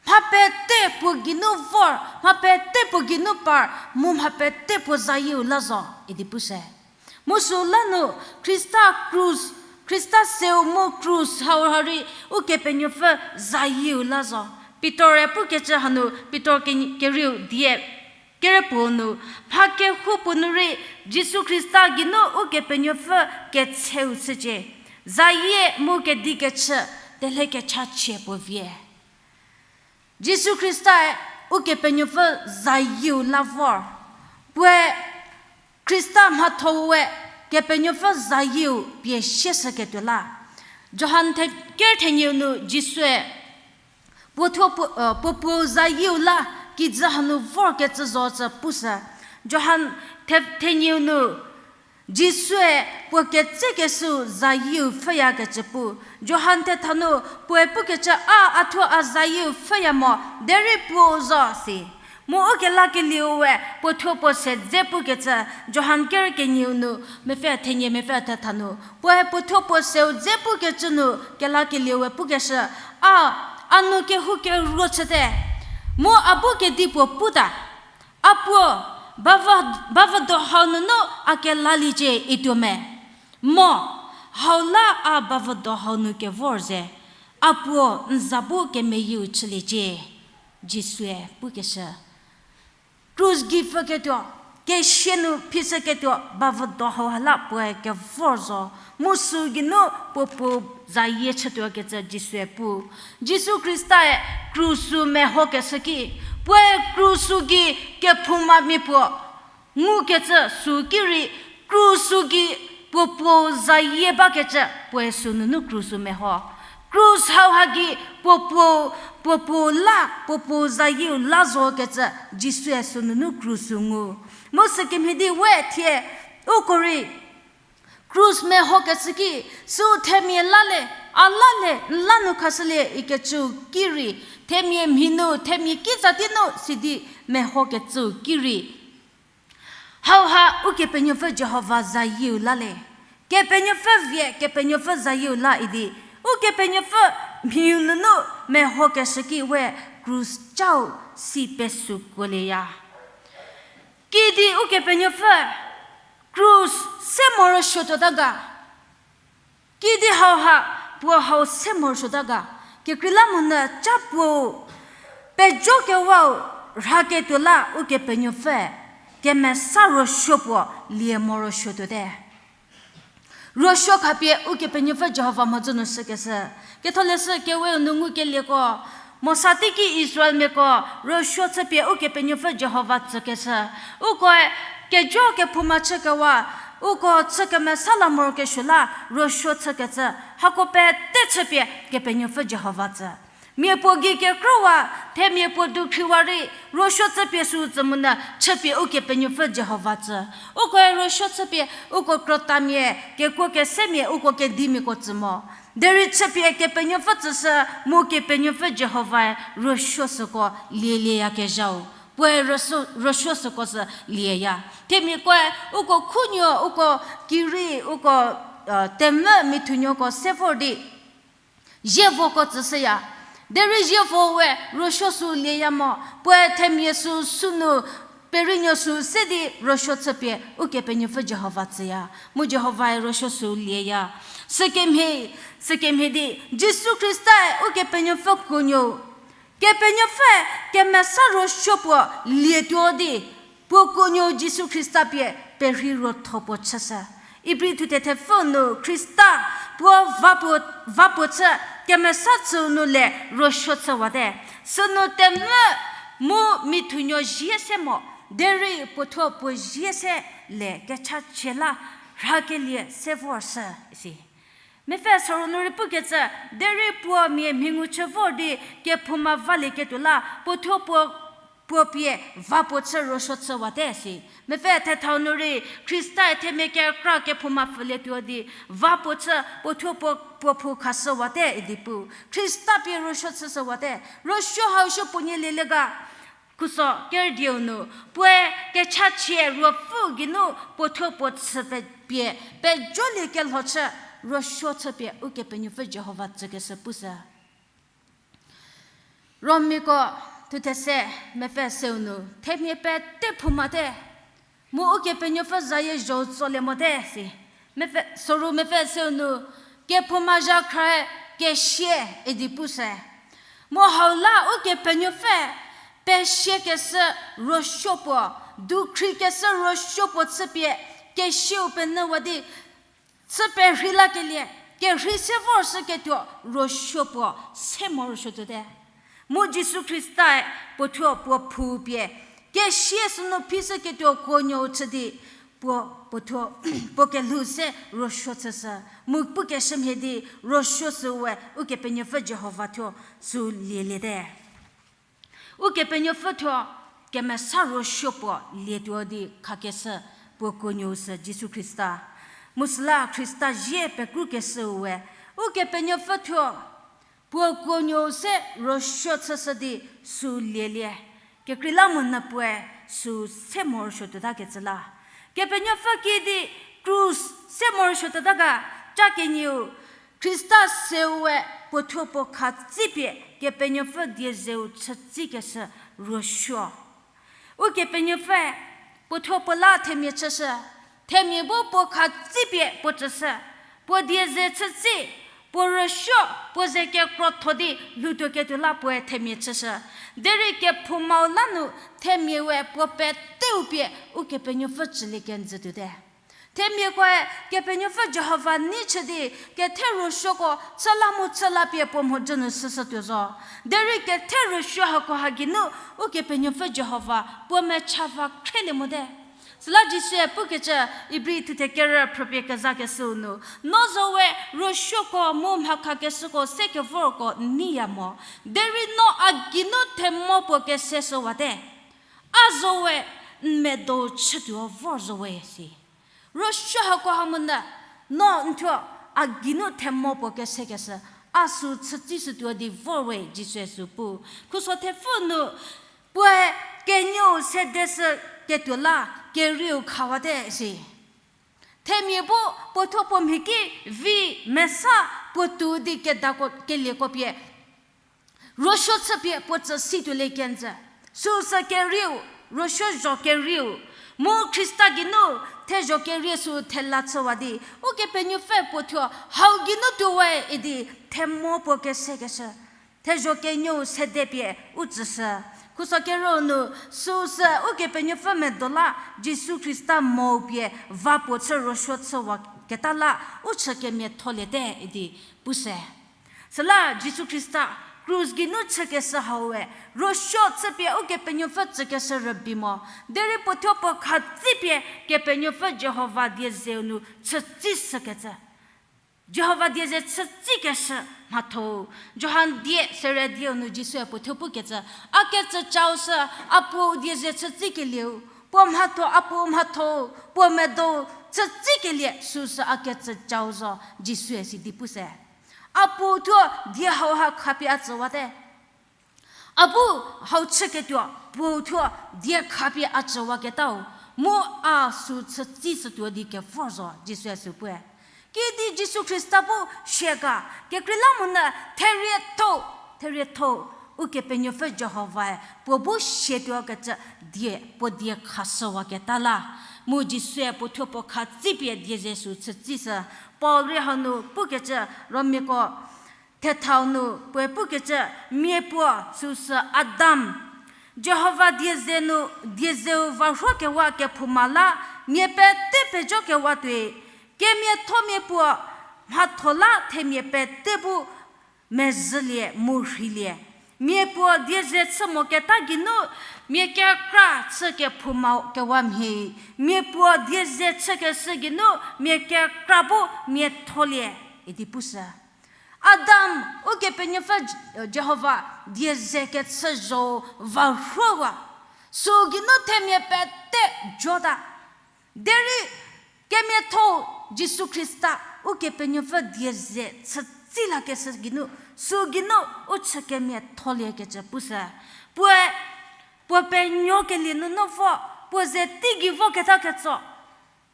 Mha pete puo geinu vor, mha pete puo geinu par, mu mha pete puo zayieu la zo, idi pushü. Mu süu la nu Khrista krus, Khrista seu mu krus hauha rei Ukepenuopfü zayieu la zo. Pitor-e pukecü hanu, Pitor ke-, kerieu die, kerepuo nu, mha kehoupuo nu rei Jisu Khrista geinu Ukepenuopfü ketseu chücie, zayie mu kedi kechü, telhe kechachie puo vie. Jisu Khrista-e Ukepenuopfü zayieu la vor. Puoe Khrista mhatho-ue Kepenuopfü zayieu pie sieshüketuo la. Johan the-, ker thenieu nu Jisue puo thuo puo, puo puo zayieu la kijü hanu vorkecü zo cü pushü. Johan the-, thenieu nu Jisue puo ketsekeshüu zayieu pfhüyakecü pu. Johan thetha nu puoe pukecü a, a thuo a zayieu pfhüya mo, derei puou zo si. Mu ukelakelieu we puo thuo puo se dze pukecü, Johan ker kenieu nu, mepfü thenie mepfü thetha nu, puoe puo thuo puo seu dze pukecü nu, kelakelieu we pukeshü, a, a nu kehoukeruo chüte. Mu a bu kedipuo puta, a puo, bavü-, bavüdo hau nunu a kelaliecie ituo me. Mo, hau la a bavüdo hau nu kevor ze, a puo n za bu kemeyieu chüliecie, Jisue pukeshü. Krus gei pfüketuo, kesia nu phishüketuo bavüdo hau ha la puoe kevor zo, mu süu geinu puo puo zayie chütuokecü Jisue pu. Jisu Khrista-e krus-u mehokeshü ki, puoe krus-u gei kephoumamia puo ngukecü süu ki rei, krus-u gei puo puo zayie bakecü puoe süu nunu krus-u meho. Krus hauha gei puo puo, puo puo la, puo puo zayieu la zokecü Jisue süu nunu krus-u ngu. Mu sükemhie di we thie, uko rei krus mehokeshü ki, süu themia la le, a la le, n la nu khashülie ikecüu ki rei, themia mhi nu, themia kitsa tei nu sidi mehokecüu ki rei, hauha Ukepenuopfü Jihova zayieu la le. Kepenuopfü vie, Kepenuopfü zayieu la idi, Ukepenuopfü mhiu nunu mehokeshü ki we krus cau si pesükuolieya. Kidi Ukepenuopfü krus se morosuotuota ga? Kidi hauha puo hau se morosuota ga? Kekreilamonyü ca puou pejokewau rhaketuo la Ukepenuopfü kemesa ruosuo puo lie morosuotuote. Ruosuo khapie Ukepenuopfü Jihova mhodzü nu shükeshü. Ketholeshü Keweu nu ngukelieko, Mosa teiki Israelmiako ruosuo chüpie Ukepenuopfü Jihova tsükeshü. Ukoe kejo kephouma chükewa, uko chü kemesa la morokesuo la ruosuo chükecü, hako pete chüpie Kepenuopfü Jihova tsü. Mia puo gei kekrowa, themia puo dukhriwa rei, ruosuo chüpie sü tsü monyü chüpie Ukepenuopfü Jihova tsü. Ukoe ruosuo chüpie, uko krütamia, kekuo kesemia, uko kedimiako tsü mo. Derei chüpie Kepenuopfü tsüshü, mu Kepenuopfü Jihovae ruosuo süko lielieyakezhau. Puoe ruosuo, ruosuo süko sü lieya. Themiakoe, uko khunuo, uko kiri, uko, temvü mithunuoko se vor di zievoko tsüshüya. Derei zievo we ruosuo sü lieya mo, puoe themia sü sünu, perinuo sü se di ruosuo chüpie Ukepenuopfü Jihova tsüya. Mu Jihovae ruosuo sü lieya. Sükemhie, sükemhie di, Jisu Khristae Ukepenuopfü kuonuo, Kepenuopfü kemesa ruosuo puo lietuo di, puo kuonuo Jisu Khrista pie perhei ruotho puo chüshü. Ibri thuthe thepfü nu Khrista puo va puo, va puo chü kemesa chüu nu le ruosuo chüwate. Sünu temvü mu mithunuo zie se mo, derei puothuo puo zie se le kechachie la rhakelie se vorshü isi. Mepfü soru nu rei pukecü, derei puo mia mhingu chü vor di kephouma valieketuo la, puothuo puo, puo pie va puo chü ruosuo chüwate si. Mepfü thethau nu rei, Khristae themia kekra kephouma pfülietuo di, va puo chü puothuo puo, puo phou khashüwate idi pu. Khrista pie ruosuo chüshüwate, ruosuo hau shü puo nie lielie ga. Khuso kerüdieu nu, puoe kechachie ruopfü geinu puothuo puo chü pe-, pie, pejolie kelho chü, ruosuo chüpie Ukepenuopfü Jihova tsükeshü pushü. Romiako thuthe se mepfü seu nu, themia pete phoumate, mu Ukepenuopfü zayie zho tsolie mote si. Mepfü, soru mepfü seu nu, kephouma zhakhrae kesia idi pushü. Mu hau la Ukepenuopfü, pesiakeshü ruosuo puo, dukhrikeshü ruosuo puo chüpie, kesiau penyüwa di, chü perhei lakelie, kerhei se vorshüketuo ruosuo puo se morosuo tuote. Mu Jisu Khristae puothuo puo phou pie, kesia sünu phishüketuo kuonuo chü di, puo, puothuo, puo kelhou se ruosuo chüshü, mu pukeshümhie di ruosuo süwe Ukepenuopfü Jihova thuo sü lieliete. Ukepenuopfü thuo kemesa ruosuo puo lietuo di khakeshü puo kuonuo sü Jisu Khrista. Mu süla Khrista zie pekrukeshüu we, Ukepenuopfü thuo puo kuonuo se ruosuo chüshü di sü lielie. Kekreilamonyü puoe sü se morosuo tuotakecü la. Kepenuopfü kiüdi krus se morosuo tuota ga, ca kenieu, Khrista seue puothuo puo khatsipie Kepenuopfü diezeu chütsikeshü ruosuo. Ukepenuopfüe puothuo puo la themia chüshü, themia bu puo khatsipie puo tsüshü, puo dieze chütsi, puo ruosuo, puo ze kekrotho di lhoutuoketuo la puoe themia chüshü. Derei kephoumau la nu themia we puo peteu pie Ukepenuopfü tsülie kenjü tuote. Themiakoe Kepenuopfü Jihova nei chü di, kethe ruosuoko chü la mu chü la pie puo mhodzü nu shüshütuo zo. Derei kethe ruosuo hakoha geinu Ukepenuopfü Jihova puo mecha va khrelie mote. Süla Jisue pukecü Ibri thuthe kerü phrüpie kezakeshüu nu, no zowe ruosuoko mu mhakhakeshüko se kevorko n neiya mo, derei no a geinu themo puo keseshüwate. A zowe n medo chütuo vor zowe si. Ruosuo hakoha monyü, no n thuo a geinu themo puo kesekeshü, a sü chütsishütuo di vor we Jisue sü pu. Khuso thepfü nu, puoe kenuou sedeshüketuo la kerieu khawate si. Themia bu puothuo puo mhiki vi mesa puo tuo di kedako kelieko pie ruosuo chüpie puo tsü situolie kenjü. Süsü kerieu, ruosuo zho kerieu, mu Khrista geinu thezho kerie sü thela chüwa di, Ukepenuopfü puo thuo hau geinu tuowe idi themo puo kesekeshü, thezho kenuou sede pie u tsüshü. Khuso kerü nu, süsü Ukepenuopfü medo la Jisu Khrista mo pie va puo chü ruosuo chüwaketa la u chü kemiatholiete idi pushü. Süla Jisu Khrista krus geinu chükeshü haue, ruosuo chüpie Ukepenuopfü tsükeshü rübei mo, derei puothuo puo khatsipie Kepenuopfü Jihova diezeu nu chütsishükecü. Jihova die ze chütsikeshü mhatho. Johan die sere dieu nu Jisue puo thuo pukecü, a kecü chau sü, a Puo die ze chütsikelieu, puo mhatho, a Puo mhatho, puo medo chütsikelie süsü a kecü chau zo, Jisue sidi pu se. A Puo thuo die hauha khapie a tsüwate. A bu hau chüketuo, Puo thuo die khapie a tsüwaketau, mu a sü chütsishütuo di kevor zo, Jisue sü pue. Kidi Jisu Khrista bu sie ga, kekreilamonyü therietho, therietho, Ukepenuopfü Jihovae puo bu sietuokecü die, puo die khashüwaketa la. Mu Jisue puo thuo puo khatsipie die ze sü chütsishü. Paul rei hanu pukecü, Romiako thethau nu puoe pukecü, miapuo süsü Adam, Jihova die ze nu, die zeu varhuokewa kephouma la, mia pete pejokewa tuoi, kemiathomia puo mhatho la themia pete bu mezhülie mu rheilie. Miapuo die ze chü moketa geinu, mia kekra chü kephouma kewa mhie, miapuo die ze chükeshü geinu, mia kekra bu miatholie, idi pushü. Adam, Ukepenuopfü J-, Jihova die ze kechü zho varhuowa, sü geinu themia pete jota. Derei kemiatho Jisu Khrista, Ukepenuopfü die ze chütsi lakeshü geinu, sü geinu u chü kemiatholiekecü pushü. Puoe, puo penuokelie nunu vo, puo ze teigei voketa ketso,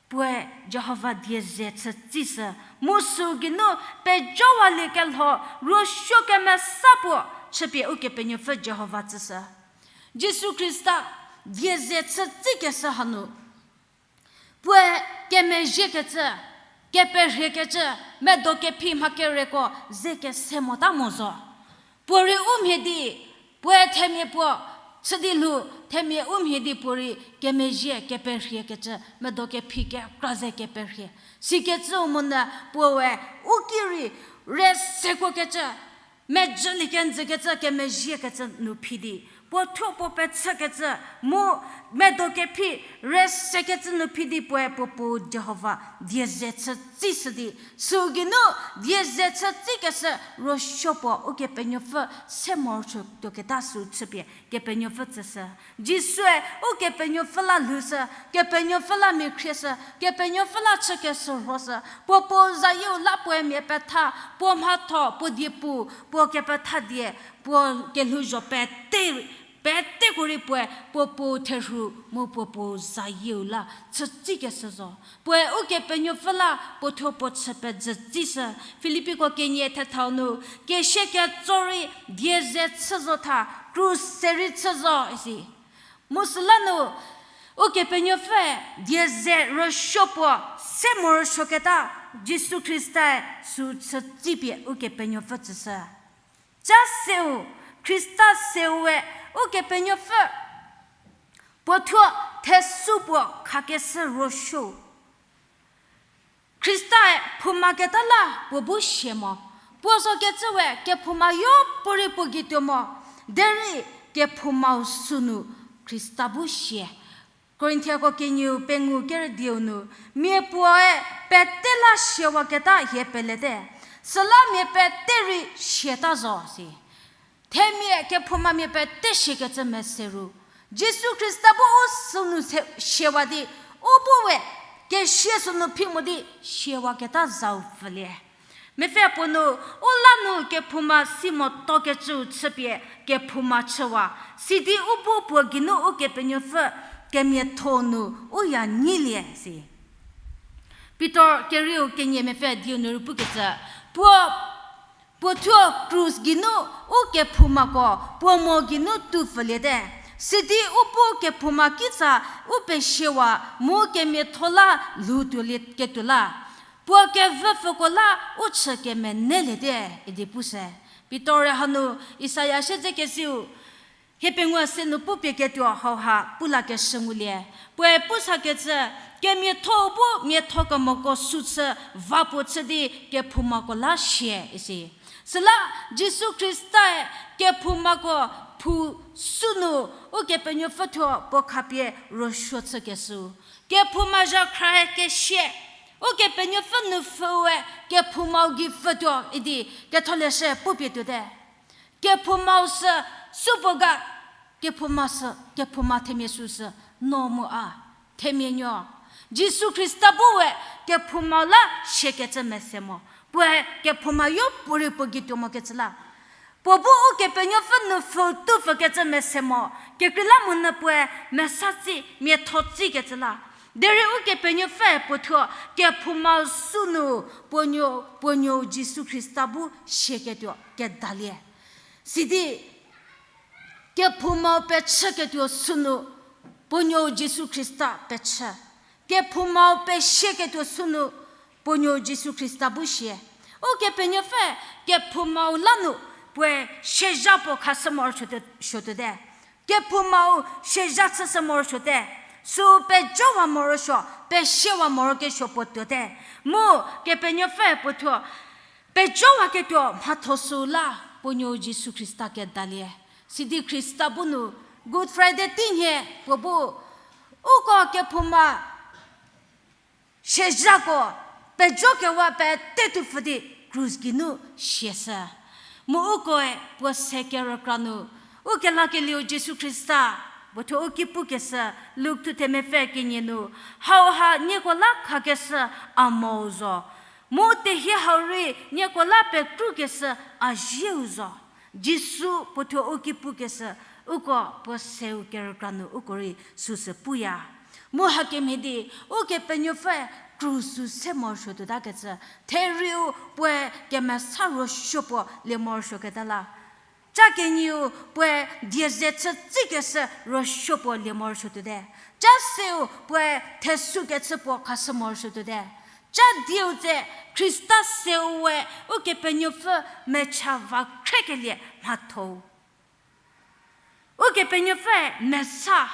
puoe Jihova die ze chütsishü, mu sü geinu pejowaliekelho, ruosuo kemesa puo chüpie Ukepenuopfü Jihova tsüshü. Jisu Khrista die ze chütsikeshü hanu, puoe kemezhiekecü, keperhiekecü, medo kephi mha kereko ze kese mota mo zo. Puorei u mhie di, puoe themia puo chü di lhou, themia u mhie di puorei kemezhie, keperhiekecü, medo kephi kekra ze keperhie. Sikecüu monyü puoe u ki rei re sekuokecü, mejülie kenjükecü, kemezhiekecü nu phi di, puo thuo puo pechükecü, mu medo kephi re sekecü nu phi di puoe puo Puo Jihova die ze chütsishü di, sü geinu die ze chütsikeshü ruosuo puo Ukepenuopfü se morosuo tuoketa sü chüpie Kepenuopfü tsüshü. Jisue Ukepenuopfü la lhoushü, Kepenuopfü la mia khrieshü, Kepenuopfü la chükeshürhoshü, puo puo zayieu la puoe mia petha, puo mhatho, puo diepu, puo kepetha die, puo kelhouzho pete, peteko rei puoe puo puo therhu mu puo puo zayieu la chütsikeshü zo. Puoe Ukepenuopfü la puo thuo puo chü pejütsishü. Filipiko kenie thethau nu, kesie ketso rei die ze chü zo tha, krus se rei chü zo isi. Mu süla nu, Ukepenuopfüe die ze ruosuo puo se morosuoketa, Jisu Khristae sü chütsipie Ukepenuopfü tsüshü. Ca seu, Khrista seue Ukepenuopfü puo thuo thesu puo khakeshü ruosuo. Khristae phoumaketa la puo bu sie mo. Puo zokecüwe kephouma yopuorei puo gei tuo mo. Derei kephoumau sünu Khrista bu sie. Korinthiako kenieu pengou kerü dieu nu, mia puoe pete la siewaketa hie pelete, süla mia pete rei siata zo si. Themia kephoumamia pete siekecü mese ru, Jisu Khrista bu u sünu se-, siewa di, u bu we kesie sünu phi mo di siewaketa zau pfülie. Mepfü puo nu, u la nu kephouma si motuokecüu chüpie kephouma chüwa, sidi u bu puo geinu Ukepenuopfü kemiatho nu u ya nyilie si. Pitor kerieu kenie mepfü dieu nu rei pukecü, puo, puo thuo krus geinu u kephoumako puo mo geinu tu pfüliete, sidi u bu kephouma kitsa u pesiewa mu kemiatho la lhou tuolieketuo la, puo kevüpfüko la u chü kemeneliete idi pushü. Pitor-e hanu Isaia siedzekesiu hiepengou se nu pupie ketuo hauha pu lakeshü ngulie. Puoe pusakecü, kemiatho bu miatho kemoko sü chü va puo chü di kephoumako la sie isi. Süla Jisu Khristae kephoumako phou sünu Ukepenuopfü thuo puo khapie ruosuo chükeshü. Kephouma zhakhrae kesie, Ukepenuopfü nu pfhüe kephoumau gei pfütuo idi Ketholeshü pupie tuote. Kephoumau sü supuo ga, kephouma sü, kephouma themia süsü no mu a, themia nuo. Jisu Khrista bu we kephoumau la siakecü mese mo. Puoe kephouma yopuorei puo gei tuo mokecü la. Puo bu Ukepenuopfü nu pfhü tupfükecü mese mo, kekreilamonyü puoe mesa tsi, miatho tsikecü la. Derei Ukepenuopfüe puo thuo kephoumau sünu puo nuo, puo nuou Jisu Khrista bu sieketuo kedalie. Sidi kephoumau pechüketuo sünu puo nuou Jisu Khrista pechü. Kephoumau pesieketuo sünu puo nuou Jisu Khrista bu sie. Ukepenuopfü kephoumau la nu puoe siezha puo khashü morosuotuote. Kephoumau siezha chüshü morosuote. Sü pejowa morosuo, pesiewa morokesuo puo tuote. Mu Kepenuopfü puo thuo pejowaketuo mhatho sü la puo nuou Jisu Khrista kedalie. Sidi Khrista bu nu Good Friday teinhie puo bu uko kephouma siezhako pejokewa pete tupfü di krus geinu siashü. Mu ukoe puo se kerükra nu, ukelakelieu Jisu Khrista puo thuo u ki pukeshü, Luk thuthe mepfü kenie nu, hauha nieko la khakeshü a mou zo. Mu tehie hau rei nieko la pekrukeshü a zieu zo. Jisu puo thuo u ki pukeshü, uko puo seu kerükra nu uko rei süsü puya. Mu hakemhie di, Ukepenuopfüe krus sü se morosuotuotakecü, therieu puoe kemesa ruosuo puo lie morosuoketa la. Ca kenieu puoe die ze chü tsikeshü ruosuo puo lie morosuotuote. Ca seu puoe thesukechü puo khashü morosuotuote. Ca dieu tse Khrista seu we Ukepenuopfü mecha va khrekelie mhatho-u. Ukepenuopfüe mesa,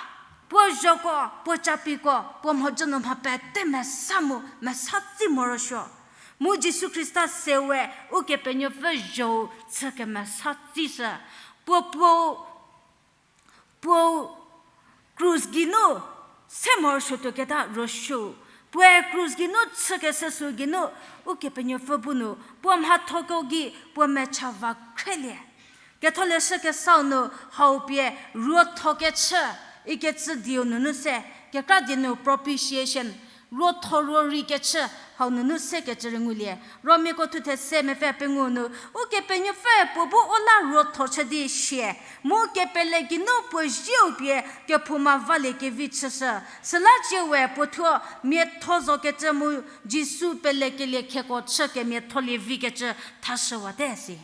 puo zhoko, puo capiko, puo mhodzü nu mha pete mesa mu, mesa tsi morosuo. Mu Jisu Khrista seu we Ukepenuopfü zho-u chü kemesa tsishü. Puo, puo, puo krus geinu se morosuotuoketa ruosuo. Puoe krus geinu chükeshü sü geinu Ukepenuopfü bu nu puo mhathoko gei puo mecha va khrelie. Ketholeshü Kesau nu hau pie ruothokechü ikecü dieu nunu se, kekra die nu propitiation, ruotho ruorei kechü hau nunu sekecü rei ngulie. Romiako thuthe se mepfü pengou nu, Ukepenuopfüe puo bu u la ruotho chü di sie, mu kepele geinu puo zieu pie kephouma valie kevi chüshü. Süla cie we puo thuo miatho zokecü mu Jisu pelekelie kheko chü kemiatholie vikecü thashüwate si.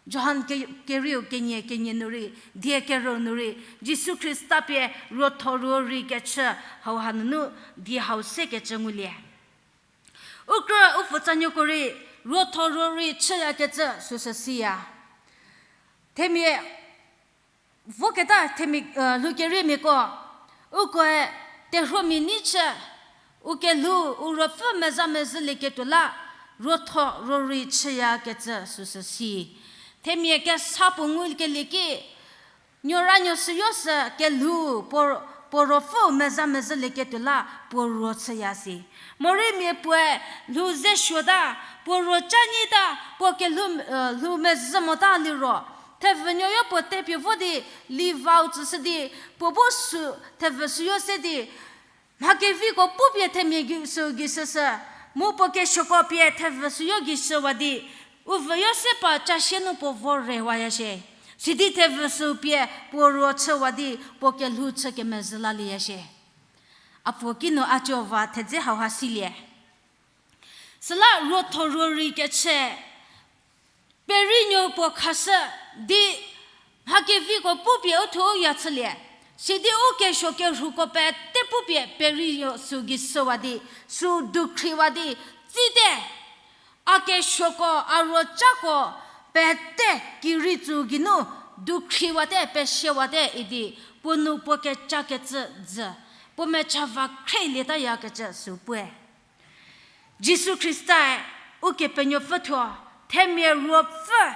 Johan ke-, kerieu kenie kenie nu rei, die kerü nu rei, Jisu Khrista pie ruotho ruorei kechü hauha nunu die hau sekecü ngulie. U krü u pfutsanuoko rei ruotho ruorei chüyakecü süsü siya. Themia voketa themia, lhoukeriemiako, ukoe terhuomia nei chü, u kelhou u ruopfü meza mezhülieketuo la ruotho ruorei chüyakecü süsü si. Themia kesa puo ngukelie ki, nuoranuo süyo sü kelhou puo, puo ruopfüu meza mezhülieketuo la puo ruo chüya si. Morei mia puoe lhou ze suota, puo ruo ca nyita, puo kelhou, lhou mezhü mota liro, thevü nuoyo puo tepie vo di, livau tsüshü di, puo bu sü, thevü süyo se di, mha keviko pupie themia gei sü gei süsü, mu puo kesuoko pie thevü süyo gei shüwa di, u vüyo se pa casie nu puo vo rewaya shie. Sidi thevü sü pie puo ruo chüwa di puo kelhou chü kemezhü lalieya shie. A puo kinu a co va thedze hauha silie. Süla ruotho ruorei kechü, perienuo puo khashü di, mha keviko pupie u thuo u ya chülie. Sidi u kesuo kerhuko pete pupie perienuo sü gei shüwa di, sü dukhriwa di, tsite, a kesuoko, a ruocako, pete kirei tsü geinu, dukhriwate, pesiewate idi, puo nu puo kecakecü dzü, puo mecha va khreilietayakecü sü puoe. Jisu Khrista-e Ukepenuopfü thuo, themia ruopfü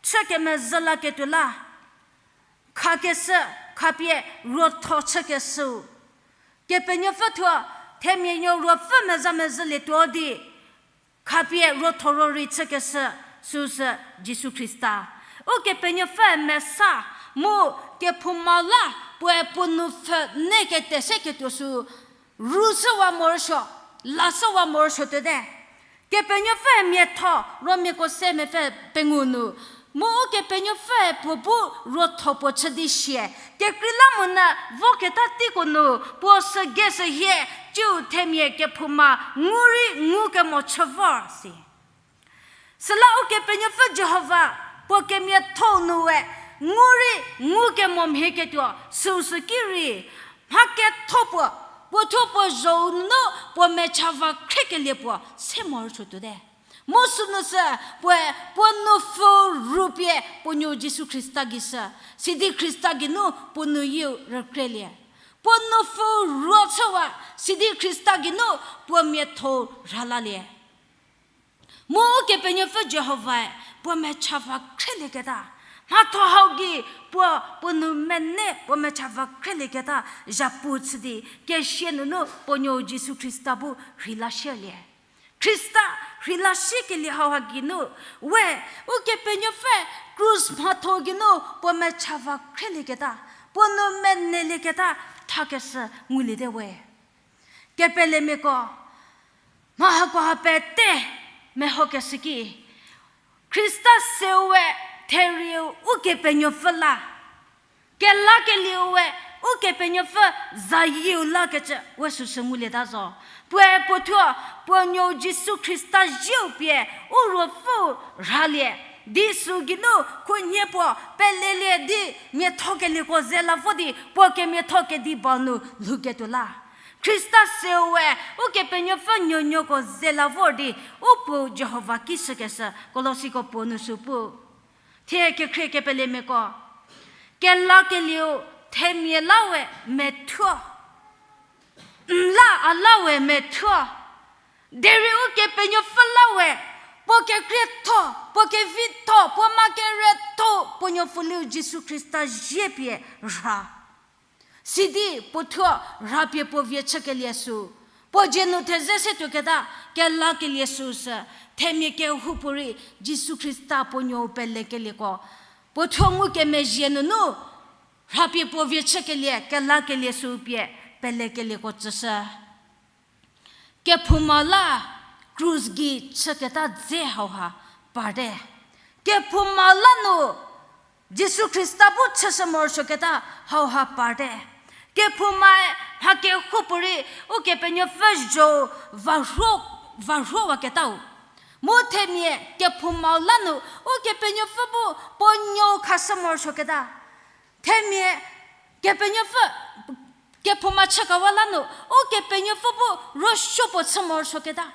chü kemezhü laketuo la, khakeshü, khapie ruotho chükeshüu. Kepenuopfü thuo, themia nuo ruopfü meza mezhülietuo di, khapie ruothoro rei chükeshü, süsü Jisu Khrista. Ukepenuopfü mesa, mu kephouma la, puoe puo nou pfhü ne kete seketuo sü, rushüwa morosuo, lashüwa morosuo tuote. Kepenuopfü miatho, Romiako se mepfü pengou nu, mu Ukepenuopfüe puo bu ruotho puo chü di sie, kekreilamonyü voketa teiko nu puo sügei sü hie, ciu themia kephouma ngu rei ngukemo chü vor si. Süla Ukepenuopfü Jihova, puo kemiatho nu we, ngu rei ngukemo mhie ketuo, süsü ki rei, mha ketho puo, puo thuo puo zhou nunu puo mecha va khriekelie puo se morosuo tuote. Mu sünu sü, puoe, puo nou pfhü rupie puo nuo Jisu Khrista gei shü, sidi Khrista geinu puo nou yieu rükrelie. Puo nou pfhü ruo chüwa, sidi Khrista geinu puo miatho rhalalie. Mu Ukepenuopfü Jihovae puo mecha va khrielieketa, mhatho hau gei puo, puo nou mene puo mecha va khrielieketa, zhapu chü di, kesia nunu puo nuo Jisu Khrista bu rheilashülie. Khrista rheilashükelie hauha geinu, we, Ukepenuopfü krus mhatho geinu puo mecha va khrielieketa, puo nou menelieketa, thakeshü nguliete we. Kepelemiako, mha hakoha pete mehokeshü ki, Khrista seu we therieu Ukepenuopfü la, kelakelieu we Ukepenuopfü zayieu lakecü we süsü ngulieta zo. Puoe puo thuo, puo nuo Jisu Khrista zieu pie u ruopfüu rhalie, di sü geinu khunhie puo pelelie di miathokelieko ze la vo di puo kemiatho kediba nu lhouketuo la. Khrista seu we Ukepenuopfü nuonuoko ze la vor di u Puo Jihova ki shükeshü Kolosiko puo nu sü pu. Thie kekhrie kepelemiako, kelakelieu themia la we methuo, n la a la we methuo, derei Ukepenuopfü la we, puo kekrietho, puo kevitho, puo ma keretho, puo nuopfüliu Jisu Khrista zie pie rha. Sidi puo thuo rhapie puo vie chükelie sü, puo dzie nu theze se tuoketa, kelakelie süsü, themia kehoupuorei Jisu Khrista puo nuou pelekelieko, puo thuo ngukemezhie nunu, rhapie puo vie chükelie, kelakelie sü pie pelekelieko tsüshü. Kephouma la krus gei chüketa dze hauha parte. Kephouma la nu Jisu Khrista bu chüshü morosuoketa hauha parte. Kephoumae mha kehoupuorei Ukepenuopfü zho varhuo, varhuowaketau. Mu themia kephoumau la nu Ukepenuopfü bu puo nuou khashü morosuoketa. Themia Kepenuopfü, kephouma chükewa la nu Ukepenuopfü bu ruosuo puo chü morosuoketa.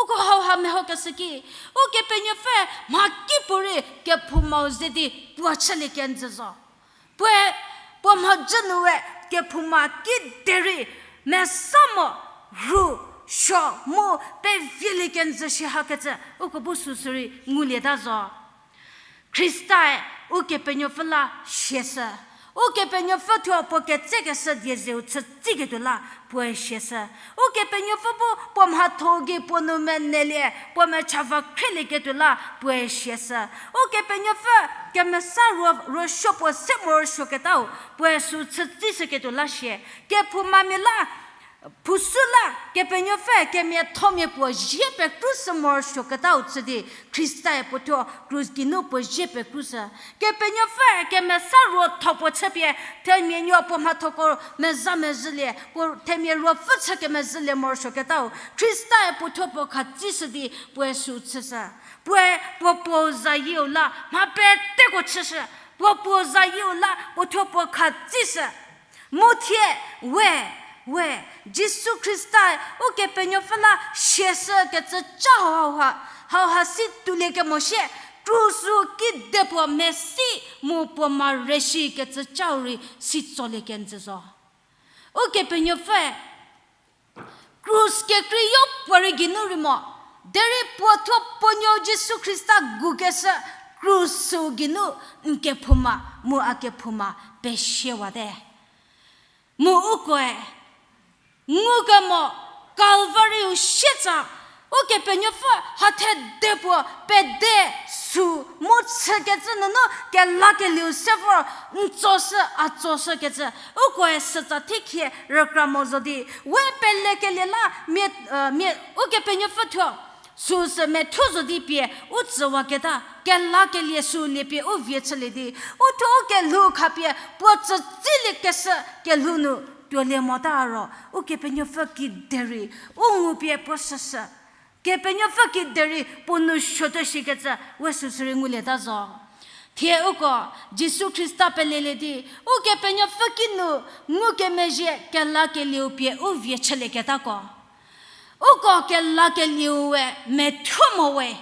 Uko hauha mehokeshü ki, Ukepenuopfü mha kipuorei kephoumau ze di puo chülie kenjü zo. Puoe, puo mhodzü nu we kephouma kiderei mesa mo ru suo mu pevielie kenjü shihakecü uko bu süsürei ngulieta zo. Khristae Ukepenuopfü la siashü. Ukepenuopfü thuo puo ketsekeshü die zeu chütsiketuo la puoe siashü. Ukepenuopfü bu puo mhatho gei puo nou menelie, puo mecha va khrielieketuo la puoe siashü. Ukepenuopfü kemesa ruo, ruosuo puo se morosuoketau puoe sü chütsishüketuo la sie. Kephoumamia la, phusü la Kepenuopfü kemiathomia puo zie pekrushü morosuoketau chü di Khristae puo thuo krus geinu puo zie pekrushü. Kepenuopfü kemesa ruotho puo chüpie themia nuo puo mhathoko meza mezhülie, puo themia ruopfü chü kemezhülie morosuoketau Khristae puo thuo puo khatsishü di puoe sü chüshü. Puoe puo puo zayieu la mha peteko chüshü, puo puo zayieu la puo thuo puo khatsishü. Mu thie, we, we, Jisu Khrista-e Ukepenuopfü la siashü kecü ca hauha, hauha si tuolie kemo sie, krus-u kedipuo mesi mu puo mare shi kecü cau rei si tsolie kenjü zo. Ukepenuopfü krus kekreiyo puorei geinu rei mo, derei puo thuo puo nuo Jisu Khrista gukeshü krus-u geinu n kephouma mu a kephouma pesiewate. Mu ukoe ngukemo Kalvari-u sietsa, Ukepenuopfü hathe de puo pede sü mu chükecü nunu kelakelieu se vor n tsoshü, a tsoshükecü. Ukoe sütsa thekhie rükra mo zo di, we pelekelie la mia, mia Ukepenuopfü thuo süsü methuo zo di pie u tsüwaketa, kelakelie sü lie pie u vie chülie di, u thuo u kelhou khapie puo tsütsiliekeshü kelhou nu tuolie mota ro, Ukepenuopfü kiderei u ngu pie puo süsü. Kepenuopfü kiderei puo nou suotuo shikecü we süsü rei ngulieta zo. Thie uko Jisu Khrista pelelie di, Ukepenuopfü kinu ngukemezhie kelakelieu pie u vie chülieketako. Uko kelakelieu we methuo mo we.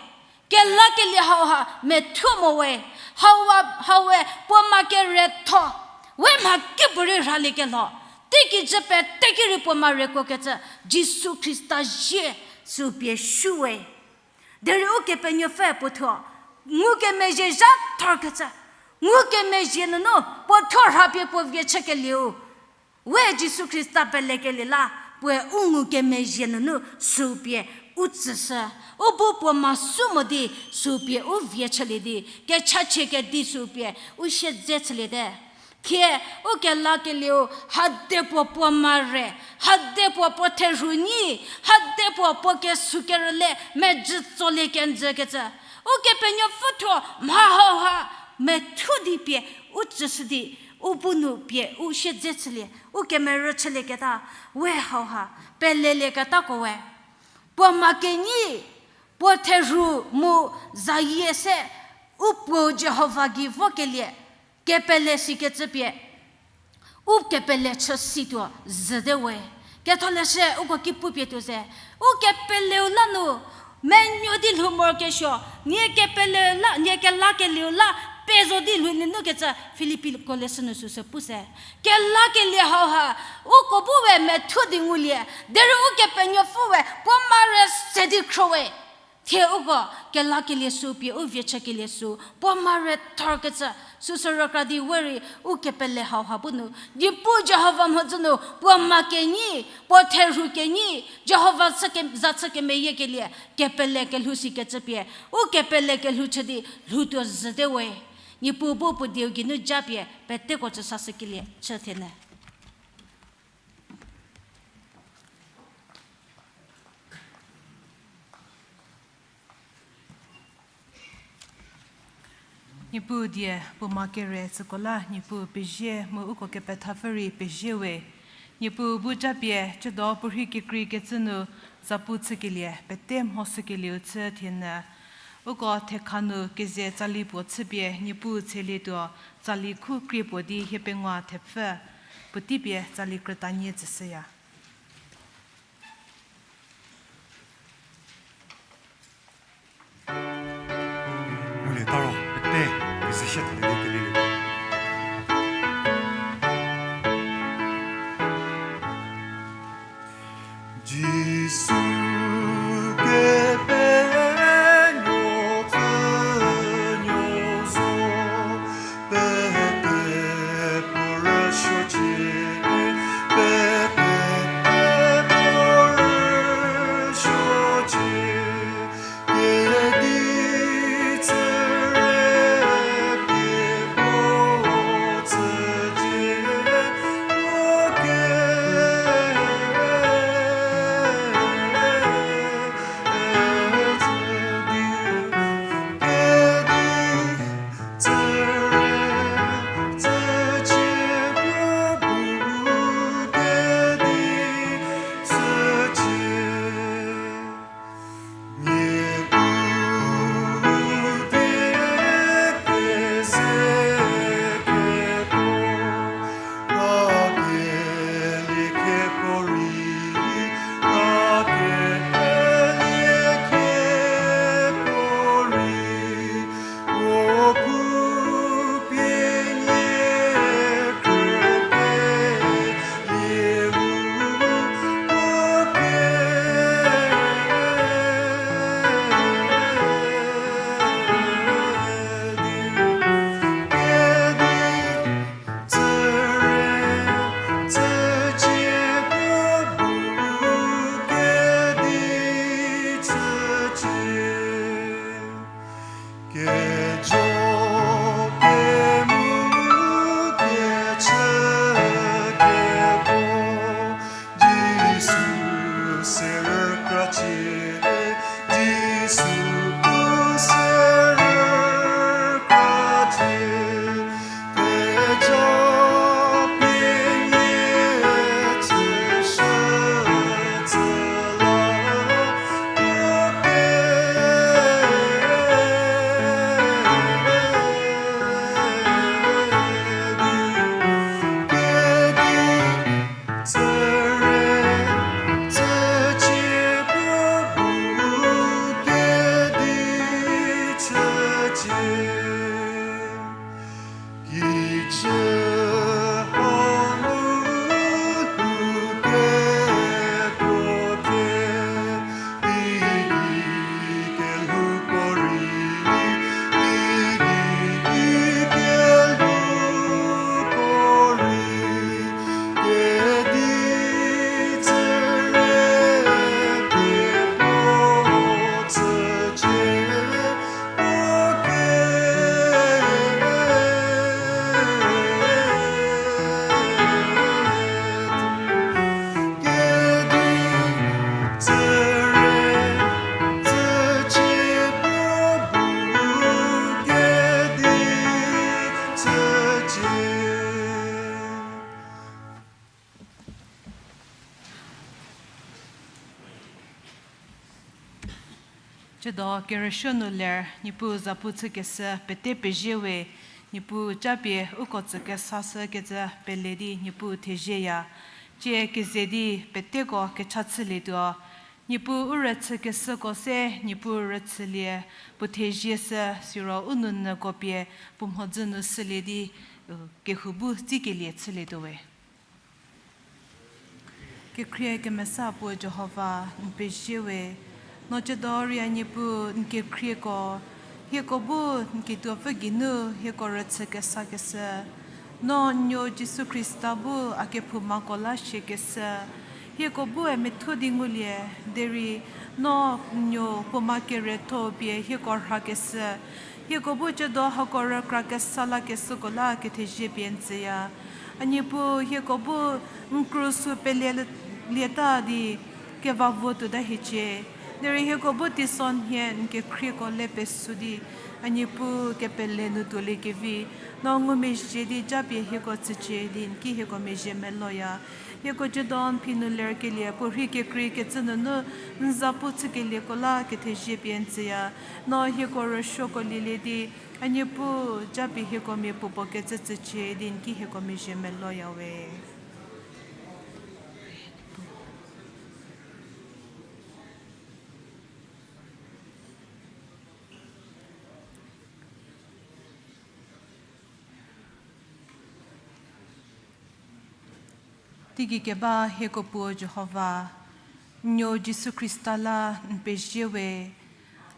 Kelakelie hauha methuo mo we. Hauha, hau we puo ma keretho. We mha kipuorei rhaliekelho. Teikijü pete ki rei puo ma rekuokecü Jisu Khrista zie sü pie shu we. Derei Ukepenuopfü puo thuo ngukemezhie zha thorkecü. Ngukemezhie nunu puo thuo rha pie puo vie chükelieu we Jisu Khrista pelekelie la, puoe u ngukemezhie nunu sü pie u tsüshü, u bu puo ma sü mo di sü pie u vie chülie di, kechachie kedi sü pie u siedze chüliete. Thie u kelakelieu hade puo puo ma re, hade puo puo therhu nyi, hade puo puo kesukerüle mejü tsolie kenjükecü. Ukepenuopfü thuo mha hauha methuo di pie u tsüshü di, u bu nu pie u siedze chülie, u kemerü chülieketa, we hauha pelelieketako we. Puo ma kenyi, puo therhu mu zayie se, u puo Jihova gei vokelie, kepele sikecü pie, u kepele chü situo zhüte we. Ketholeshü uko ki pupie tuo se, u kepeleu la nu, menuo di lhou morokesuo, nie kepele la, nie kelakelieu la, pezo di lhou nunu kecü Filippiko leshü nu süsü pu se. Kelakelie hauha, uko bu we methuo di ngulie, derei Ukepenuopfü we puo ma re se di khro we. Thie uko kelakelie sü pie u vie chükelie sü, puo ma re thorkecü, süsü rükra di we rei u kepele hauha bu nu, Niepuu Jihova mhodzü nu, puo ma kenyi, puo therhu kenyi, Jihova chü ke-, za chü kemeyiekelie, kepele kelhou sikecü pie, u kepele kelhou chü di lhoutuo zhüte we. Niepuu bu puo dieu geinu japie, peteko tsüsashükelie chü thienyü. Niepuu die puo ma kere tsüko la Niepuu pezie mu uko kepethapfü rei pezie we. Niepuu bu japie cüdo puorhi kekreikecü nu zapu chükelie pete mhoshükelieu chü thienyü. Uko thekha nu keze tsali puo chüpie Niepuu tshelietuo, tsali khu krie puo di hie pengou thepfü puotei pie tsali krütanie tsüshüya. Ngulieta ro pete, keze sie thalilie kelielie. Jisu kepenuopfü nuo zo, pete puo rüsuocie, pete puo rüsuocie. Tsiedo kerüsuo nu ler, Niepuu zapu chükeshü pete pezie we, Niepuu japie uko tsükesashükecü pele di Niepuu thezieya. Tsie keze di peteko kecha chülietuo. Niepuu u rüchükeshüko se, Niepuu rüchülie, puo thezieshü, siro u nounyüko pie, puo mhodzü nu shülie di, u, kehou bu tsikelie chülietuo we. Kekhrie kemesa puo Jihova, n pezie we. No tsiedo rei a Niepuu n kekhrieko, hieko bu n kituopfü geinu hieko rüchü kesakeshü. No n nuo Jisu Khrista bu a kephoumako la siekeshü. Hieko bu e methuo di ngulie, derei no n nuo puoma kerietho pie hieko rhakeshü. Hieko bu tsiedo hako rükra kesa lakeshüko la kethezie pie n tsüya. A Niepuu hieko bu n krusu pele lieta di keva vo tuota hiecie. Derei hieko bu teisonhie n kekhrieko le pesü di, a Niepuu kepele nu tuoliekevi, no ngumezhie di japie hieko tsücie di n ki hieko mezhie meloya. Hieko tsiedo n phi nu lerkelie puorhi kekreikecü nunu n zapu chükelieko la kethezie pie n tsüya. No hieko rüsuoko lielie di, a Niepuu japie hieko mia puopuo kecü tsücie di n ki hieko mezhie meloya we. Teigei keba hieko puo Jihova, n nuo Jisu Khrista la n pezie we.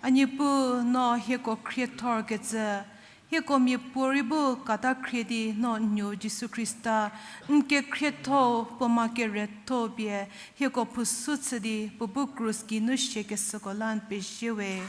A Niepuu no hieko khriethorkecü, hieko miapuorei bu kata khrie di no n nuo Jisu Khrista, n kekhrietho, puoma kerietho pie, hieko phusu chü di, puo bu krus geinu siekeshüko la n pezie we.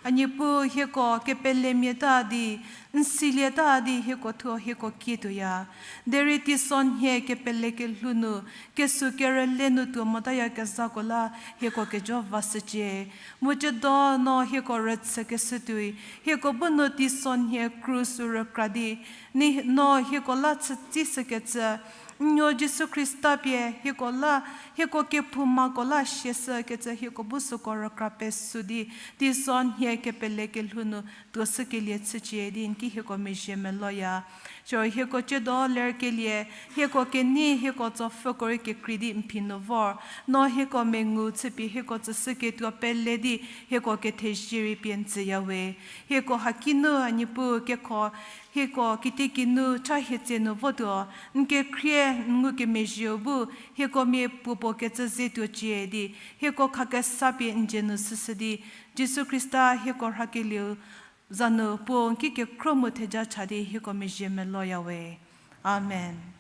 A Niepuu hieko kepelemia ta di, n silieta di hieko thuo hieko kietuoya. Derei teisonhie kepele kelhou nu, kesuo kerüle nu tuo motayakezhako la hieko kejo vashücie. Mu tsiedo no hieko rüchükeshü tuoi, hieko bu nu teisonhie krus u rükra di, ni no hieko la chütsishükecü, n nuo Jisu Khrista pie hieko la, hieko kephoumako la siashükecü hieko bu süko rükra pesü di, teisonhie kepele kelhou nu tuoshükelie chücie di n ki hieko mezhie meloya. Siro hieko tsiedo lerkelie, hieko kenei hieko tsopfhüko rei kekrei di n phi nu vor, no hieko mengu chüpie hieko tsüshüketuo pele di hieko kethezie rei pie n tsüya we. Hieko haki nu a Niepuu kekho, hieko kitiekinu cha hietse nu votuo, n kekhrie n ngukemezhieu bu hieko mia puopuo kecü ze tuocie di, hieko khakesa pie n dzie nu shüshü di, Jisu Khrista hieko rhakelieu za nu puo n ki kekhro mu theja cha di hieko mezhie meloya we. Amen.